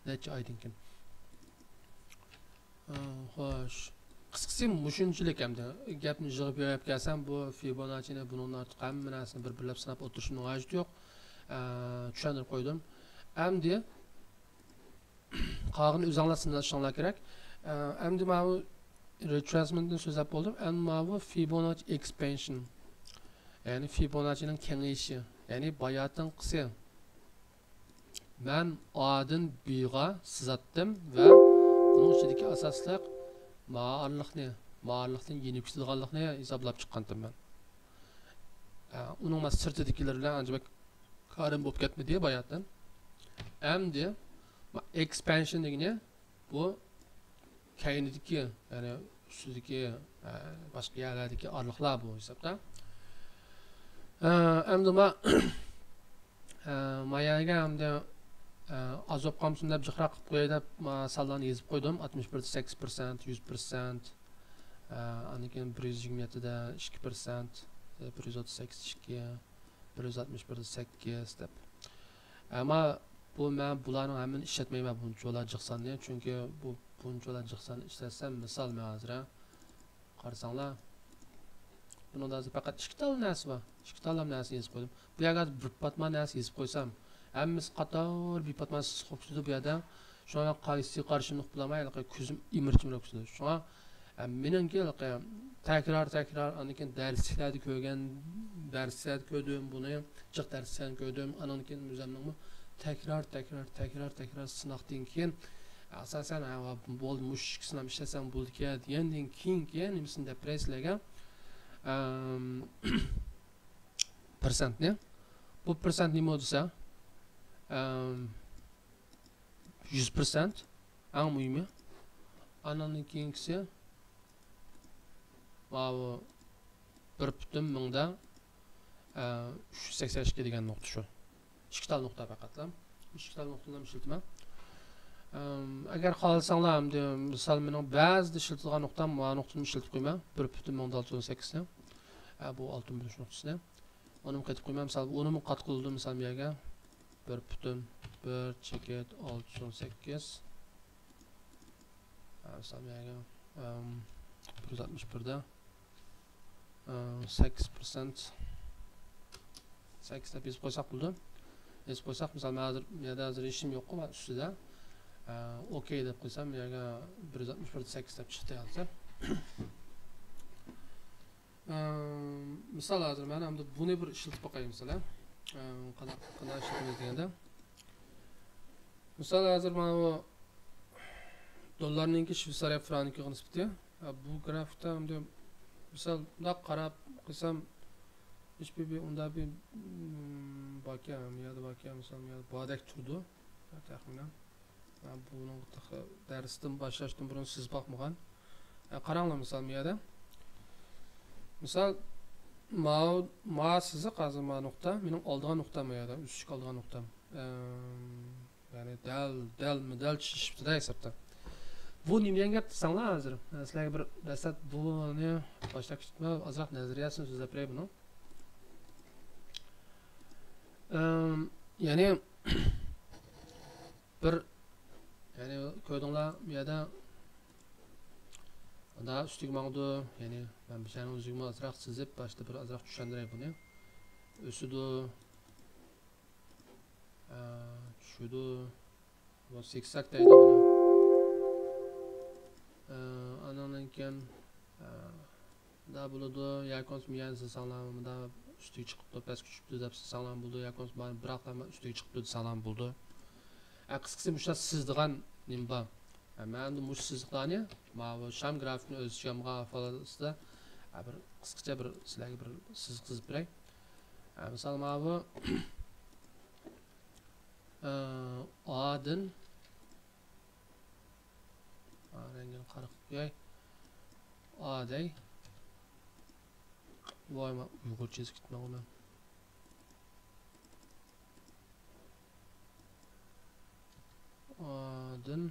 نەچچە ئايدىن كېيىن. ئى، خوش. قىسقىسى مۇشۇنچىلىك ئەمدى. گەپنى يىغىپ يۆگەپ كەلسەم، بۇ فىبوناچچىنى بۇنىڭدىن ئارتۇق ھەممە نەرسىنى بىر بىرلەپ ساناپ ئولتۇرۇشۇمنىڭ ھاجىتى يوق. ئە، چۈشەندۈرۈپ قويدۇم. ئەمدى قالغىنى ئۆزۈڭلار سىنىشىڭلار كېرەك. ئە، ئەمدى ماۋۇ رېترېسمېنتنى سۆزلەپ بولدۇم. ئەمدى ماۋۇ فىبوناچچى ئېكسپانسىيون، يەنى فىبوناچچىنىڭ كېڭىيىشى، يەنى باياتىنقىسى. مەن ئادىن بىغا سىزاتتىم ۋە بۇنىڭ ئىچىدىكى ئاساسلىق مائارىلىقنى، مائارىلىقتىن يېنىپ كېتىدىغانلىقنى ھېسابلاپ چىققانتىم مەن. ئۇنىڭ مانا سىرتىدىكىلەر بىلەن ئانچە بەك كارىم بولۇپ كەتمىدى باياتىن. ئەمدى expansion دېگىنى بۇ كەينىدىكى، يەنى ئۈستىدىكى، ئە، باشقا يەرلەردىكى ئارىلىقلار بۇ ھېسابتا. ئە، ئەمدى ما-، ئە، ما يەرگە ئەمدى، ئە، ئاز بولۇپ قالمىسۇن دەپ جىقراق قىلىپ قوياي دەپ، ما، سانلارنى يېزىپ قويدۇم. ئاتمىش بىردە سەككىز پىرسەنت، يۈز پىرسەنت، ئە، ئاندىن كېيىن بىر يۈز يىگىرمە يەتتىدە ئىككى پىرسەنت، بىر يۈز ئوتتۇز سەككىز ئىككى، بىر يۈز ئاتمىش بىردە سەككىز دەپ. ئەمما بۇ، مەن بۇلارنىڭ ھەممىنى ئىشلەتمەيمەن، بۇنچىۋالا جىق ساننى. چۈنكى بۇ بۇنچىۋالا جىق ساننى ئىشلەتسەم، مىسال، مەن ھازىر، ھە، قارىساڭلار، بۇنىڭدا ھازىر پەقەت ئىككى تال نەرسە بار. ئىككى تال نەرسە يېزىپ قويدۇم. بۇ يەرگە ھازىر بىر پاتمان نەرسە يېزىپ قويسام، ھەممىسى قاتار بىر پاتمان سىزىق بولۇپ كېتىدۇ بۇ يەردە. شۇڭا قايسى قارىشىملىق بولالماي، ھېلىقى كۆزۈم ئىمىرچىمىراپ كېتىدۇ. شۇڭا، ئە، مېنىڭكى ھېلىقى تەكرار، تەكرار، ئاندىن كېيىن دەرسلىكلەردە كۆرگەن، دەرسلىكلەردە كۆردۈم بۇنى، جىق دەرسلىكلەردە كۆردۈم. ئاندىن كېيىن ئۆزۈمنىڭمۇ تەكرار، تەكرار، تەكرار، تەكرار سىناقتىن كېيىن، ئاساسەن، ھە، بولدى، مۇشۇ ئىككىسىنى ھەم ئىشلەتسەم بولىدىكەن دېگەندىن كېيىنكى نېمىسىنى دەپ بېرەي سىلەرگە. ئەم، پىرسەنتنى. بۇ پىرسەنت نېمە دېسە، ئەم، يۈز پىرسەنت، ئەڭ مۇھىمى. ئانىڭدىن كېيىنكىسى ماۋۇ بىر پۈتۈن مىڭدا، ئە، ئۈچ يۈز سەكسەن ئىككى دېگەن نۇقتا شۇ. ئىككى تال نۇقتا پەقەتلا. ئىككى تال نۇقتىنى ئىشلىتىمەن. ئەم، ئەگەر خالىساڭلار، ئەمدى مىسال، مېنىڭ بەزىدە ئىشلىتىدىغان نۇقتام، ماۋۇ نۇقتىنى ئىشلىتىپ قويىمەن. بىر پۈتۈن مىڭدا ئالتە يۈز ئون سەككىزنى. ئە، بۇ ئالتە يۈز ئون سەككىز نۇقتىسىنى. ئۇنىمۇ قېتىپ قويىمەن. مىسال، ئۇنىمۇ قات قىلدىم، مىسال، بۇ يەرگە. بىر پۈتۈن بىر چېكىت ئالتە يۈز ئون سەككىز. ھە، مىسال، بۇ يەرگە، ئەم، بىر يۈز ئاتمىش بىردە، ئەم، سەككىز پىرسەنت. سەككىز دەپ يېزىپ قويساق بولىدۇ. يېزىپ قويساق، مىسال، مەن ھازىر، بۇ يەردە ھازىر ھېچنېمە يوققۇ، مەن ئۈستىدە. ئە، ئوكەي دەپ قويسام، بۇ يەرگە بىر يۈز ئاتمىش بىردە سەككىز دەپ چىقتى ھازىر. ئەم، مىسال، ھازىر مەن ئەمدى بۇنى بىر ئىشلىتىپ باقاي، مىسال، ھە. ئەم، قانداق، قانداق ئىشلىتىمىز دېگەندە. مىسال، ھازىر مانا بۇ دوللارنىڭكى شۋېتسارىيە فرانكىغا نىسبىتى. ھە، بۇ گرافىكتا ئەمدى مىسال، بۇنداق قاراپ قويسام، ھېچبىر، بىر ئۇنداق بىر، مم، باركەن، بۇ يەردە باركەن، مىسال، بۇ يەردە باردەك تۇرىدۇ. ھە، تەخمىنەن. مەن بۇنىڭغا تېخى دەرستىن باشلاشتىن بۇرۇن سىزىپ باقمىغان. ئە، قاراڭلار، مىسال، بۇ يەردە. مىسال، ماۋۇ، ما سىزىق ھازىر ما نۇقتا، مېنىڭ ئالىدىغان نۇقتام بۇ يەردە، ئۈستىگە ئالىدىغان نۇقتام. ئەم، يەنى دەل، دەلمۇ دەل چۈشۈشۈپتۇ-دە ھېسابتا. بۇ نېمە دېگەن گەپ دېسەڭلار ھازىر. مەن سىلەرگە بىر دەسلەپ بۇنى باشلاپ كېتىپ، ئازراق نەزەرىيەسىنى سۆزلەپ بېرەي بۇنىڭ. ئەم، يەنى، بىر، يەنى كۆردۈڭلار، بۇ يەردە مۇنداق ئۈستىگە ماڭىدۇ. يەنى مەن بىر شەينىڭ ئۆزىگىمۇ ئازراق سىزىپ، باشتا بىر ئازراق چۈشەندۈرەي بۇنى. ئۆسىدۇ، ئە، چۈشىدۇ. بۇ زىگزاگ دەيدۇ بۇنى. ئە، ئانىڭدىن كېيىن، ئە، مۇنداق بولىدۇ، ياكى بولمىسا مىيەنى سىزساڭلار، مۇنداق ئۈستىگە چىقىپتۇ، پەسكە چۈشۈپتۇ دەپ سىزساڭلار بولىدۇ، ياكى بولمىسا مانا بىراقلا ئۈستىگە چىقىپتۇ دېسەڭلار بولىدۇ. ئە، قىسقىسى مۇشۇ سىزىدىغان نېمە بار. ئە، مەن ئەمدى مۇشۇ سىزىقلارنى ماۋۇ شام گرافىكىنى ئۆز ئىچىگە ئالمىغان ئەھۋال ئاستىدا، ئە، بىر قىسقىچە بىر سىلەرگە بىر سىزىق سىزىپ بېرەي. ئە، مىسال، ماۋۇ، ئە، ئادىن، ئا، رەڭگىنى قارا قىلىپ قوياي. ئا دەي. ۋاي، مەن ئۇيغۇرچە يېزىپ كېتىپمەنغۇ مەن. ئادىن.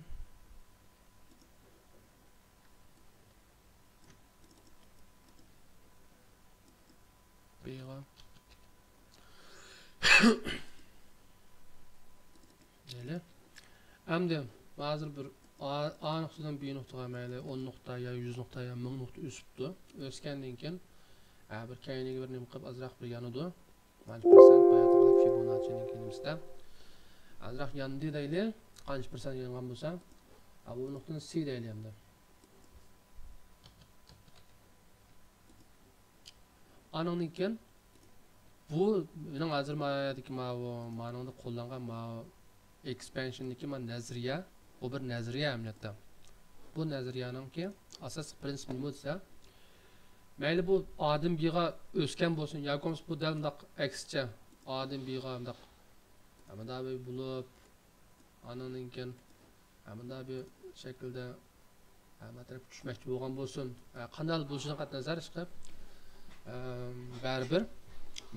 بىغا. مەيلى. ئەمدى ھازىر بىر ئا، ئا نۇقتىدىن بى نۇقتىغا مەيلى ئون نۇقتا يا يۈز نۇقتا يا مىڭ نۇقتا ئۆسۈپتۇ. ئۆسكەندىن كېيىن، ھە، بىر كەينىگە بىر نېمە قىلىپ ئازراق بىر يانىدۇ. قانچە پىرسەنت باياتىغا فىبوناچچىنىڭكى نېمىسىدە. ئازراق ياندى دەيلى. قانچە پىرسەنت يانغان بولسا، ھە، بۇ نۇقتىنى سى دەيلى ئەمدى. ئانىڭدىن كېيىن بۇ مېنىڭ ھازىر ما يەردىكى ماۋۇ، مانىڭدا قوللانغان ماۋۇ ئېكسپانسىيەدىكى ما نەزەرىيە، بۇ بىر نەزەرىيە ئەمەلىيەتتە. بۇ نەزەرىيەنىڭكى ئاساسلىق پرىنسىپى نېمە دېسە، مەيلى بۇ ئادىم بىغا ئۆسكەن بولسۇن ياكى بولمىسا بۇ دەل مۇنداق ئەكسىچە ئادىم بىغا مۇنداق مۇنداق بىر بولۇپ، ئانىڭدىن كېيىن مۇنداق بىر شەكىلدە ھەممە تەرەپكە چۈشمەكچى بولغان بولسۇن. ھە، قانداق بولۇشىدىن قەتئىينەزەر، ئىشقىلىپ، ئەم، بەرىبىر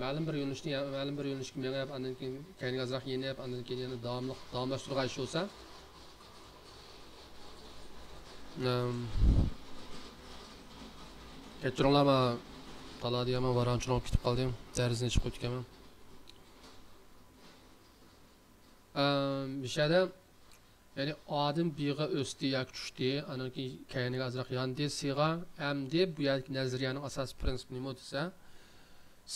مەلۇم بىر يۆنىلىشنى، مەلۇم بىر يۆنىلىشكە مېڭىپ، ئاندىن كېيىن كەينىگە ئازراق يېنىپ، ئاندىن كېيىن يەنە داۋاملىق، داۋاملاشتۇرغان ئىش بولسا. ئەم، كەچۈرۈڭلار، مانا تالا دېگەن مانا ۋارانچۇرۇڭ كېتىپ قالدى. دەرزىنى ئېچىپ قويۇپتىكەنمەن. ئەم، بىشەدە يەنى ئادىم بىغا ئۆستى ياكى چۈشتى، ئاندىن كېيىن كەينىگە ئازراق ياندى سىغا. ئەمدى بۇ يەردىكى نەزەرىيەنىڭ ئاساسىي پرىنسىپى نېمە دېسە،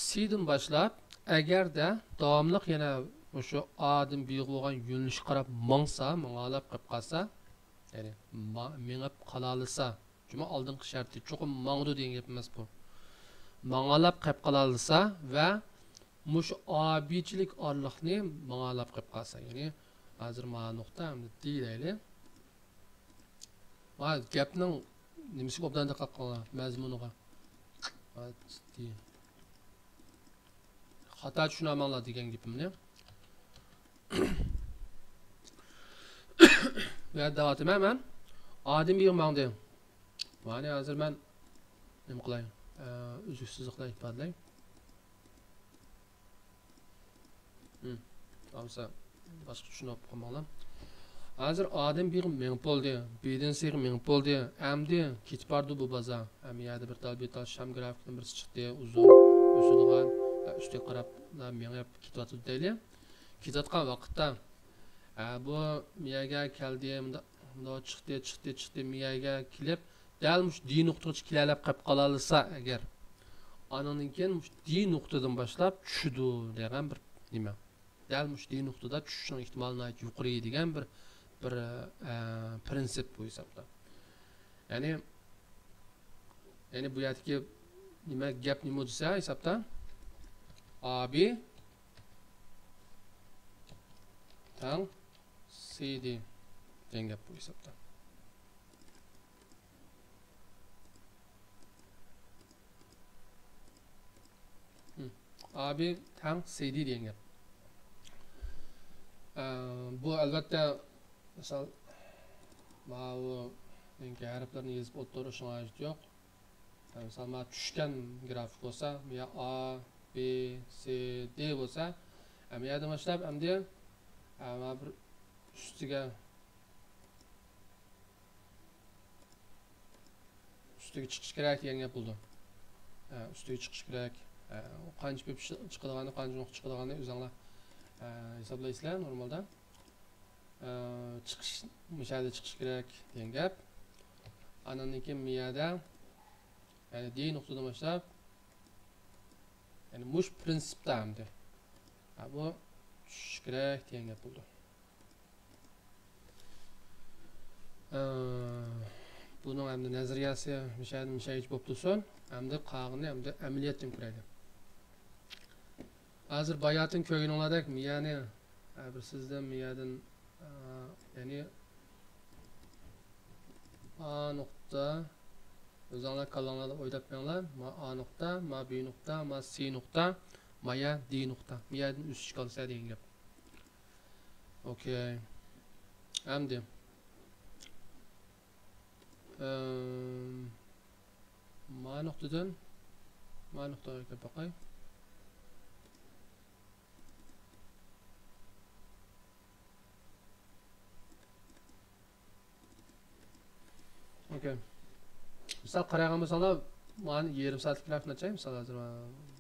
سىدىن باشلاپ، ئەگەردە داۋاملىق يەنە مۇشۇ ئادىم بىغا بولغان يۆنىلىشكە قاراپ ماڭسا، ماڭالاپ قېلىپ قالسا، يەنى ما-، مېڭىپ قالالىسا، جۇمۇ ئالدىنقى شەرتى چوقۇم ماڭىدۇ دېگەن گەپ ئەمەس بۇ. ماڭالاپ قېلىپ قالالىسا ۋە مۇشۇ ئابىچىلىك ئارىلىقنى ماڭالاپ قېلىپ قالسا، يەنى ھازىر مانا نۇقتا ئەمدى دېيىلەيلى. ھا، گەپنىڭ نېمىسىگە ئوبدان دىققەت قىلىڭلار، مەزمۇنىغا. ھا، جىددىي. خاتا چۈشىنەلمەڭلار دېگەن گېپىمنى. ۋە دەۋاتىمەن مەن. ئادىم بىغا ماڭدى. مانا ھازىر مەن نېمە قىلاي؟ ئە، ئۈزۈكسىزلىك بىلەن ئىپادىلەي. ھىم، بولمىسا باشقا چۈشىنىپ قالماڭلار. ھازىر ئادىم بىغا مېڭىپ بولدى، بىدىن سىغا مېڭىپ بولدى. ئەمدى كېتىپ باردى بۇ بازا. ھەم يەردە بىر تال، بىر تال شام گرافىكىنىڭ بىرسى چىقتى، ئۇزۇن، ئۆسىدىغان، ھە، ئۈستىگە قاراپ مېڭىپ كېتىۋاتىدۇ دەيلى. كېتىۋاتقان ۋاقىتتا، ھە، بۇ مىيەگە كەلدى، مۇنداق، مۇنداق چىقتى، چىقتى، چىقتى، مىيەگە كېلىپ، دەل مۇشۇ دى نۇقتىغىچە كېلەلەپ قېلىپ قالالىسا ئەگەر، ئانىڭدىن كېيىن مۇشۇ دى نۇقتىدىن باشلاپ چۈشىدۇ دېگەن بىر نېمە. دەل مۇشۇ دى نۇقتىدا چۈشۈشنىڭ ئېھتىمالى ناھايىتى يۇقىرى دېگەن بىر، بىر، ئە، پرىنسىپ بۇ ھېسابتا. يەنى، يەنى بۇ يەردىكى نېمە، گەپ نېمە دېسە ھېسابتا؟ ئا بى تەڭ سى دى دېگەن گەپ بۇ ھېسابتا. ھىم. ئا بى تەڭ سى دى دېگەن گەپ. ئە، بۇ ئەلۋەتتە، مىسال، ماۋۇ مېنىڭكى ھەرپلەرنى يېزىپ ئولتۇرۇشنىڭ ھاجىتى يوق. ئە، مىسال، مانا چۈشكەن گرافىك بولسا، يا ئا، بى، سى، دى بولسا، ئە، مانا يەردىن باشلاپ ئەمدى، ئە، مانا بىر ئۈستىگە ئۈستىگە چىقىش كېرەك دېگەن گەپ بولىدۇ. ئە، ئۈستىگە چىقىش كېرەك. ئە، قانچە پىپ چىقىدىغاننى، قانچە نۇقتا چىقىدىغاننى ئۆزۈڭلار، ئە، ھېسابلايسىلەر نورمالدا. ئە، چىقىش، مۇشۇ يەردە چىقىش كېرەك دېگەن گەپ. ئاندىن كېيىن مۇ يەردە، يەنى دى نۇقتىدىن باشلاپ، يەنى مۇشۇ پرىنسىپتا ئەمدى. ھە، بۇ چۈشۈش كېرەك دېگەن گەپ بولىدۇ. ئە، بۇنىڭ ئەمدى نەزەرىيەسى مىشەدىن مىشەگىچە بوپ تۇرسۇن. ئەمدى قالغىنىنى ئەمدى ئەمەلىيەتتىن كۆرەيلى. ھازىر باياتىن كۆرگىنىڭلاردەك مىيەنى، ھە، بىر سىزدىن مىيەدىن، ئە، يەنى ئا نۇقتا، ئۆزۈڭلار كاللاڭلاردا ئويلاپ بېقىڭلار. ما ئا نۇقتا، ما بى نۇقتا، ما سى نۇقتا، ما يە دى نۇقتا. مىيەدىن ئۈستۈشكە ئالسا دېگەن گەپ. ئوكەي. ئەمدى، ئىم، ما نۇقتىدىن ما نۇقتىغا كېلىپ باقاي. ئوكەي. مىسال قارايدىغان بولساڭلار، مانا يېرىم سائەتلىك گرافىكنى ئاچاي. مىسال ھازىر ما-،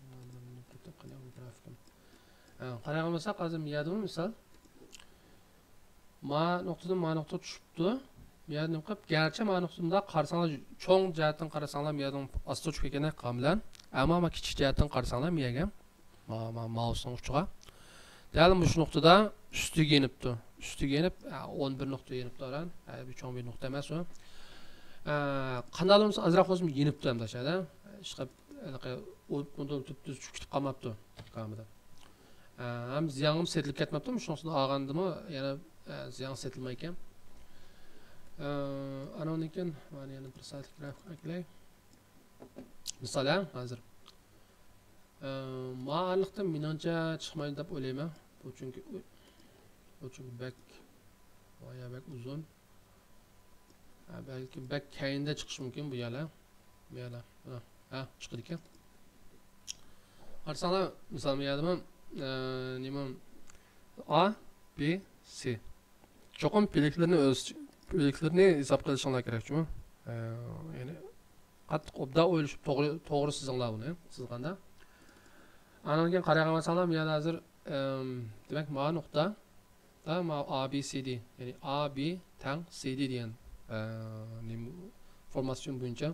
ما-، ما-، ما-، گرافىكىم. ھە، قارايدىغان بولساق، ھازىر مىيەدىمۇ مىسال، ما نۇقتىدىن ما نۇقتا چۈشۈپتۇ. مىيەدىن قىلىپ، گەرچە ما نۇقتىدا قارىساڭلار، چوڭ جەھەتتىن قارىساڭلار، مىيەدىن ئاستا چۈشۈپ كەتكەندەك قىلغان بىلەن، ئەمما ما كىچىك جەھەتتىن قارىساڭلار، مىيەگە، ما، ما، مائۇسنىڭ ئۇچىغا، دەل مۇشۇ نۇقتىدا ئۈستىگە يېنىپتۇ. ئۈستىگە يېنىپ، ئە، ئون بىر نۇقتا يېنىپتۇ ئاران. ئە، بىر چوڭ بىر نۇقتا ئەمەس ئۇ. ئە، قانداق بولمىسا ئازراق بولسىمۇ يېنىپتۇ ئەمدى ئاشۇ يەردە. ئىشقىلىپ، ھېلىقى ئۇ-، ئۇنىڭ تۈپتۈز چۈشۈپ كېتىپ قالماپتۇ كامىدا. ئە، ھەم زىيانغىمۇ سېتىلىپ كەتمەپتۇ. مۇشۇنىڭ ئۈستىدە ئالغاندىمۇ يەنە، ئە، زىيان سېتىلمايكەن. ئە، ئانىڭدىن كېيىن مانا يەنە بىر سائەتلىك گرافىك ئەكلەي. مىسال، ھە، ھازىر. ئە، ما ئارىلىقتا مېنىڭچە چىقمايدۇ دەپ ئويلايمەن. بۇ چۈنكى، بۇ چۈنكى بەك، بايا بەك ئۇزۇن. ھە، بەلكىم بەك كەينىدە چىقىشى مۇمكىن بۇ يەرلەر. بۇ يەرلەر. ھە، ھە، چىقىدىكەن. قارىساڭلار، مىسال، بۇ يەردىمۇ، ئە، نېمە، ئا، بى، سى. چوقۇم پىلىكلىرىنى ئۆز، پىلىكلىرىنى ھېسابقا ئېلىشىڭلار كېرەك جۇمۇ. ئە، يەنى قاتتىق ئوبدان ئويلىشىپ توغرا، توغرا سىزىڭلار بۇنى سىزغاندا. ئاندىن كېيىن قارايدىغان بولساڭلار، بۇ يەردە ھازىر، ئەم، دېمەك، مانا نۇقتا، دا، مانا ئا بى سى دى، يەنى ئا بى تەڭ سى دى دېگەن، ئە، نېمە، فورماتسىيون بويىچە،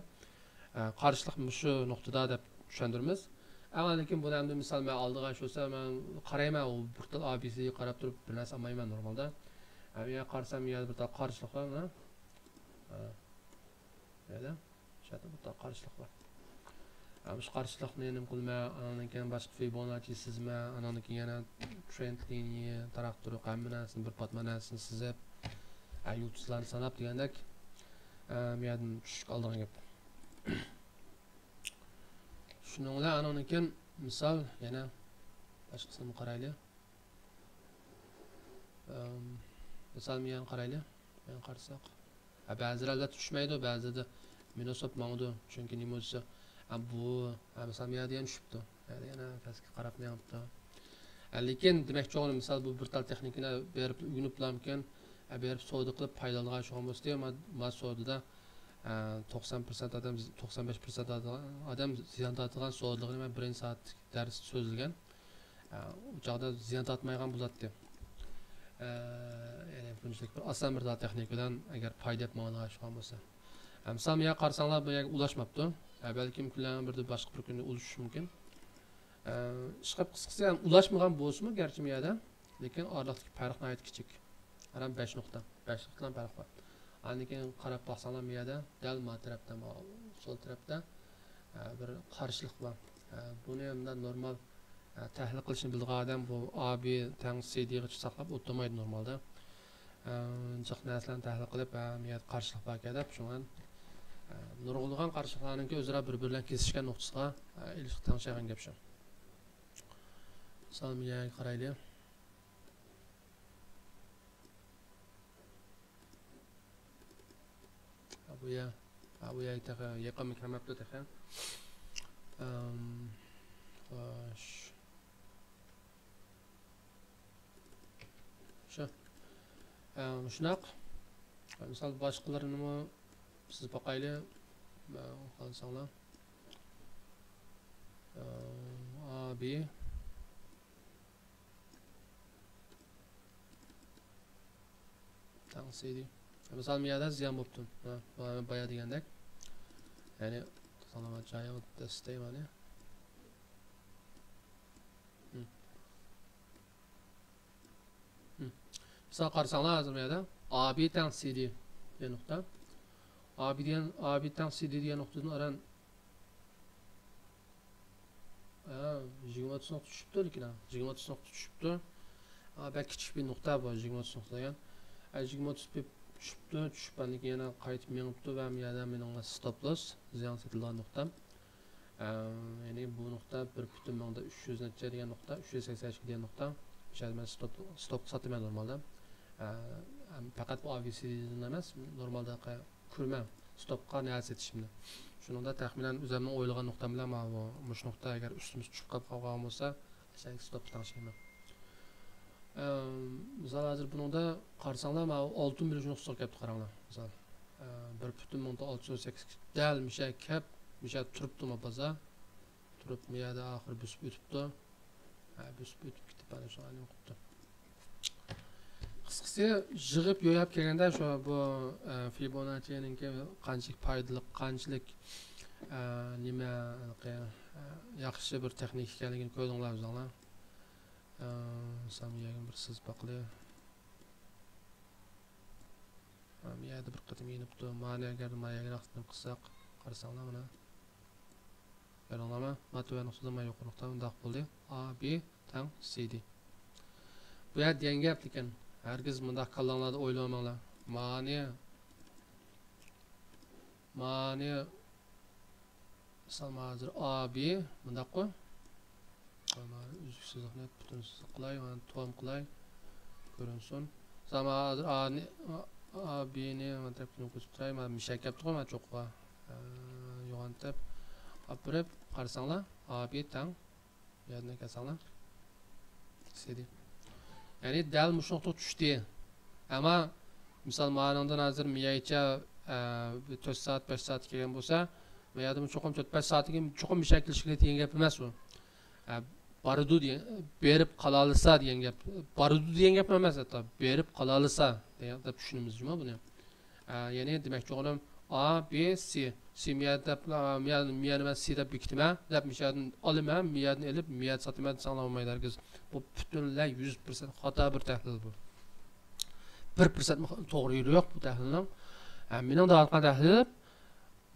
ئە، قارشىلىق مۇشۇ نۇقتىدا دەپ چۈشەندۈرىمىز. ئەمما لېكىن بۇنى ئەمدى مىسال مەن ئالدىغا شۇ بولسا، مەن قارايمەن، ئۇ بىر تال ئا بى سىگە قاراپ تۇرۇپ بىر نەرسە ئالمايمەن نورمالدا. ئەمما يەنە قارىسام، يەنە بىر تال قارشىلىق بار، مانا. ھە. يەنە شۇ يەردە بىر تال قارشىلىق بار. ھە، مۇشۇ قارشىلىقنى نېمە قىلىمەن، ئانىڭدىن كېيىن باشقا فىبوناچچى سىزىمەن، ئانىڭدىن كېيىن يەنە ترېند لىنىيە، تاراقتۇرۇق، ھەممە نەرسىنى بىر پاتما نەرسىنى سىزىپ، ھە، يۇلتۇزلارنى ساناپ دېگەندەك، ھە، بۇ يەردىن چۈشۈشكە ئالىدىغان گەپ. شۇنىڭ بىلەن ئانىڭدىن كېيىن مىسال يەنە باشقىسىنى قارايلى. ئەم، مىسال يەنە قارايلى. يەنە قارىساق. ھە، بەزىلەر ئەلۋەتتە چۈشمەيدۇ، بەزىدە مىنۇس بولۇپ ماڭىدۇ. چۈنكى نېمە دېسە، ھە، بۇ، ھە، مىسال يەنە چۈشۈپتۇ. يەنە، يەنە پەسكە قاراپ مېڭىپتۇ. ھە، لېكىن دېمەكچى بولغىنىم، مىسال، بۇ بىر تال تېخنىكىنى بېرىپ ئۆگىنىپلامكەن، ھە، بېرىپ سودا قىلىپ پايدىلانغان شۇغان بولسىدى، ما، ما سودىدا، ھە، توقسان پىرسەنت ئادەم، توقسان بەش پىرسەنت ئادەم زىيان تارتىدىغان سودىلىقىنى مەن بىرىنچى سائەتتىكى دەرستە سۆزلىگەن. ئە، ئۇ چاغدا زىيان تارتمايدىغان بولاتتى. ئە، يەنى بۇنچىلىك بىر ئاسان بىر تېخنىكا بىلەن ئەگەر پايدا ئېلىپ ماڭىدىغان بولسا. ئە، مىسال، بۇ يەرگە قارىساڭلار، بۇ يەرگە ئۇلاشماپتۇ. ئە، بەلكىم كۈنلەرنىڭ بىرىدە باشقا بىر كۈندە ئۇلىشىشى مۇمكىن. ئە، ئىشقىلىپ قىسقىسى، يەنى ئۇلاشمىغان بولسىمۇ گەرچە بۇ يەردە، لېكىن ئارىلىقتىكى پەرق ناھايىتى كىچىك. ئاران بەش نۇقتا، بەش نۇقتىلا پەرق بار. ئاندىن كېيىن قاراپ باقساڭلار، بۇ يەردە دەل ما تەرەپتە، ما سول تەرەپتە، ئە، بىر قارشىلىق بار. ئە، بۇنى مۇنداق نورمال، ئە، تەھلىل قىلىشنى بىلىدىغان ئادەم بۇ ئا بى تەڭ سى دىغىچە ساقلاپ ئولتۇرمايدۇ نورمالدا. ئە، جىق نەرسىلەرنى تەھلىل قىلىپ، ھە، بۇ يەردە قارشىلىق باركەن دەپ، شۇڭا، ئە، نۇرغۇنلىغان قارشىلىقلارنىڭكى ئۆزئارا بىر-بىرى بىلەن كېسىشكەن نۇقتىسىغا، ئە، ئېلىشقا تەڭشەيدىغان گەپ شۇ. مىسال، بۇ يەرگە قارايلى. ھە، بۇ يەر، ھە، بۇ يەرگە تېخى يېقىنمۇ كەلمەپتۇ تېخى. ئەم، خوش. شۇ. ئەم، شۇنداق. مىسال، باشقىلىرىنىمۇ سىز باقايلى. مە-، خالىساڭلار. ئەم، ئا بى. تەڭ سى دى. مىسال، مۇ يەردە زىيان بوپتۇ. ھە، بايا، بايا دېگەندەك. يەنى، سالامەت جايىغا دەستەي مانا. ھىم. ھىم. مىسال قارىساڭلار، ھازىر مۇ يەردە ئا بى تەڭ سى دى دېگەن نۇقتا. ئا بى دېگەن، ئا بى تەڭ سى دى دېگەن نۇقتىدىن ئاران ھە، يىگىرمە ئوتتۇز نۇقتا چۈشۈپتۇ، لېكىن، ھە، يىگىرمە ئوتتۇز نۇقتا چۈشۈپتۇ. ھە، بەك كىچىك بىر نۇقتا بۇ، يىگىرمە ئوتتۇز نۇقتا دېگەن. ھە، يىگىرمە ئوتتۇز بىپ چۈشۈپتۇ، چۈشۈپ، ئاندىن كېيىن يەنە قايتىپ مېڭىپتۇ ۋە بۇ يەردە مېنىڭ ستوپ لوس، زىيان سېتىلىدىغان نۇقتام. ھە، يەنى بۇ نۇقتا بىر پۈتۈن مىڭدا ئۈچ يۈز نەچچە دېگەن نۇقتا، ئۈچ يۈز سەكسەن ئىككى دېگەن نۇقتا. مۇشۇ يەردە مەن ستوپ، ستوپقا ساتىمەن نورمالدا. ھە، ھەم پەقەت بۇ ئا بى سى دىن ئەمەس، نورمالدا ستوپقا نەرسە سېتىشىمنى. شۇنىڭدا تەخمىنەن ئۆزۈمنىڭ ئويلىغان نۇقتام بىلەن ماۋۇ، مۇشۇ نۇقتا ئەگەر ئۈستىمىز چۈشۈپ قاپ قالغان بولسا، ئەسلىدىكى ستوپقا تەڭشەيمەن. ئەم، مىسال، ھازىر بۇنىڭدا قارىساڭلار، ماۋۇ ئالتۇن بۆلۈش نۇقتىسىغا كەپتۇ، قاراڭلار. مىسال، ئە، بىر پۈتۈن مىڭدا ئالتە يۈز سەككىز دەل مۇشۇ كەپ، مۇشۇ تۇرۇپتۇ ما بازار. تۇرۇپ، بۇ يەردە ئاخىرى بۆسۈپ ئۆتۈپتۇ. ھە، بۆسۈپ ئۆتۈپ كېتىپ، ئەنە شۇ ئايلىنىپ قاپتۇ. قىسقىسى، يىغىپ يوياپ كەلگەندە، شۇ بۇ، ئە، فىبوناچچىنىڭكى قانچىلىك پايدىلىق، قانچىلىك، ئە، نېمە، ھېلىقى، ئە، ياخشى بىر تېخنىكا ئىكەنلىكىنى كۆردۈڭلار ئۆزۈڭلار. ئە، مىسال، بۇ يەرگە بىر سىزىپ باقىلى. ھە، بۇ يەردە بىر قېتىم يېنىپتۇ. مانا ئەگەر ما يەرگە رەخنە قىلساق، قارىساڭلار مانا. كۆردۈڭلارمۇ؟ ما تۆۋەن نۇقتىدىن ما يۇقىرى نۇقتا مۇنداق بولدى. ئا بى تەڭ سى دى. بۇ يەر دېگەن گەپ لېكىن، ھەرگىز مۇنداق كاللاڭلاردا ئويلىماڭلار. مانى، مانى مىسال، مانا ھازىر ئا بى مۇنداققۇ. مانا ئۈزۈك سىزىقنى پۈتۈن سىزىق قىلاي، مانا توم قىلاي، كۆرۈنسۇن. مىسال، مانا ھازىر ئانى، ئا بىنى مانا تەرەپكە كۆتۈرۈپ تۇراي، مانا مىشەك كەپتىغۇ، مانا چوققا. ئە، يوغان دەپ ئاپىرىپ قارىساڭلار، ئا بى تەڭ يادىن كەلسەڭلار. سىدى. يەنى دەل مۇشۇ نۇقتىغا چۈشتى. ئەمما مىسال، مانىڭدىن ھازىر مىيەيچە، ئە، بىر تۆت سائەت، بەش سائەت كەلگەن بولسا، مەيەدىمۇ چوقۇم تۆت، بەش سائەتتىن كېيىن چوقۇم مىشەك كېلىشكە دېگەن گەپ ئەمەس ئۇ. ئە، بارىدۇ دېگەن، بېرىپ قالالىسا دېگەن گەپ. بارىدۇ دېگەن گەپ ئەمەس ھەتتا. بېرىپ قالالىسا دېگەن، دەپ چۈشىنىمىز جۇمۇ بۇنى. ئە، يەنى دېمەكچى بولغىنىم، ئا بى سى. سى مىيەدە دەپ، ئا، مىيە، مىيەنى مەن سى دەپ بېكىتىمەن، دەپ مىشەدىن ئالىمەن، مىيەدىن ئېلىپ، مىيەدە ساتىمەن دېسەڭلار بولمايدۇ ھەرگىز. بۇ پۈتۈنلەي يۈز پىرسەنت خاتا بىر تەھلىل بۇ. بىر پىرسەنتمۇ توغرا يېرى يوق بۇ تەھلىلنىڭ. ئە، مېنىڭ دەۋاتقان تەھلىلىم،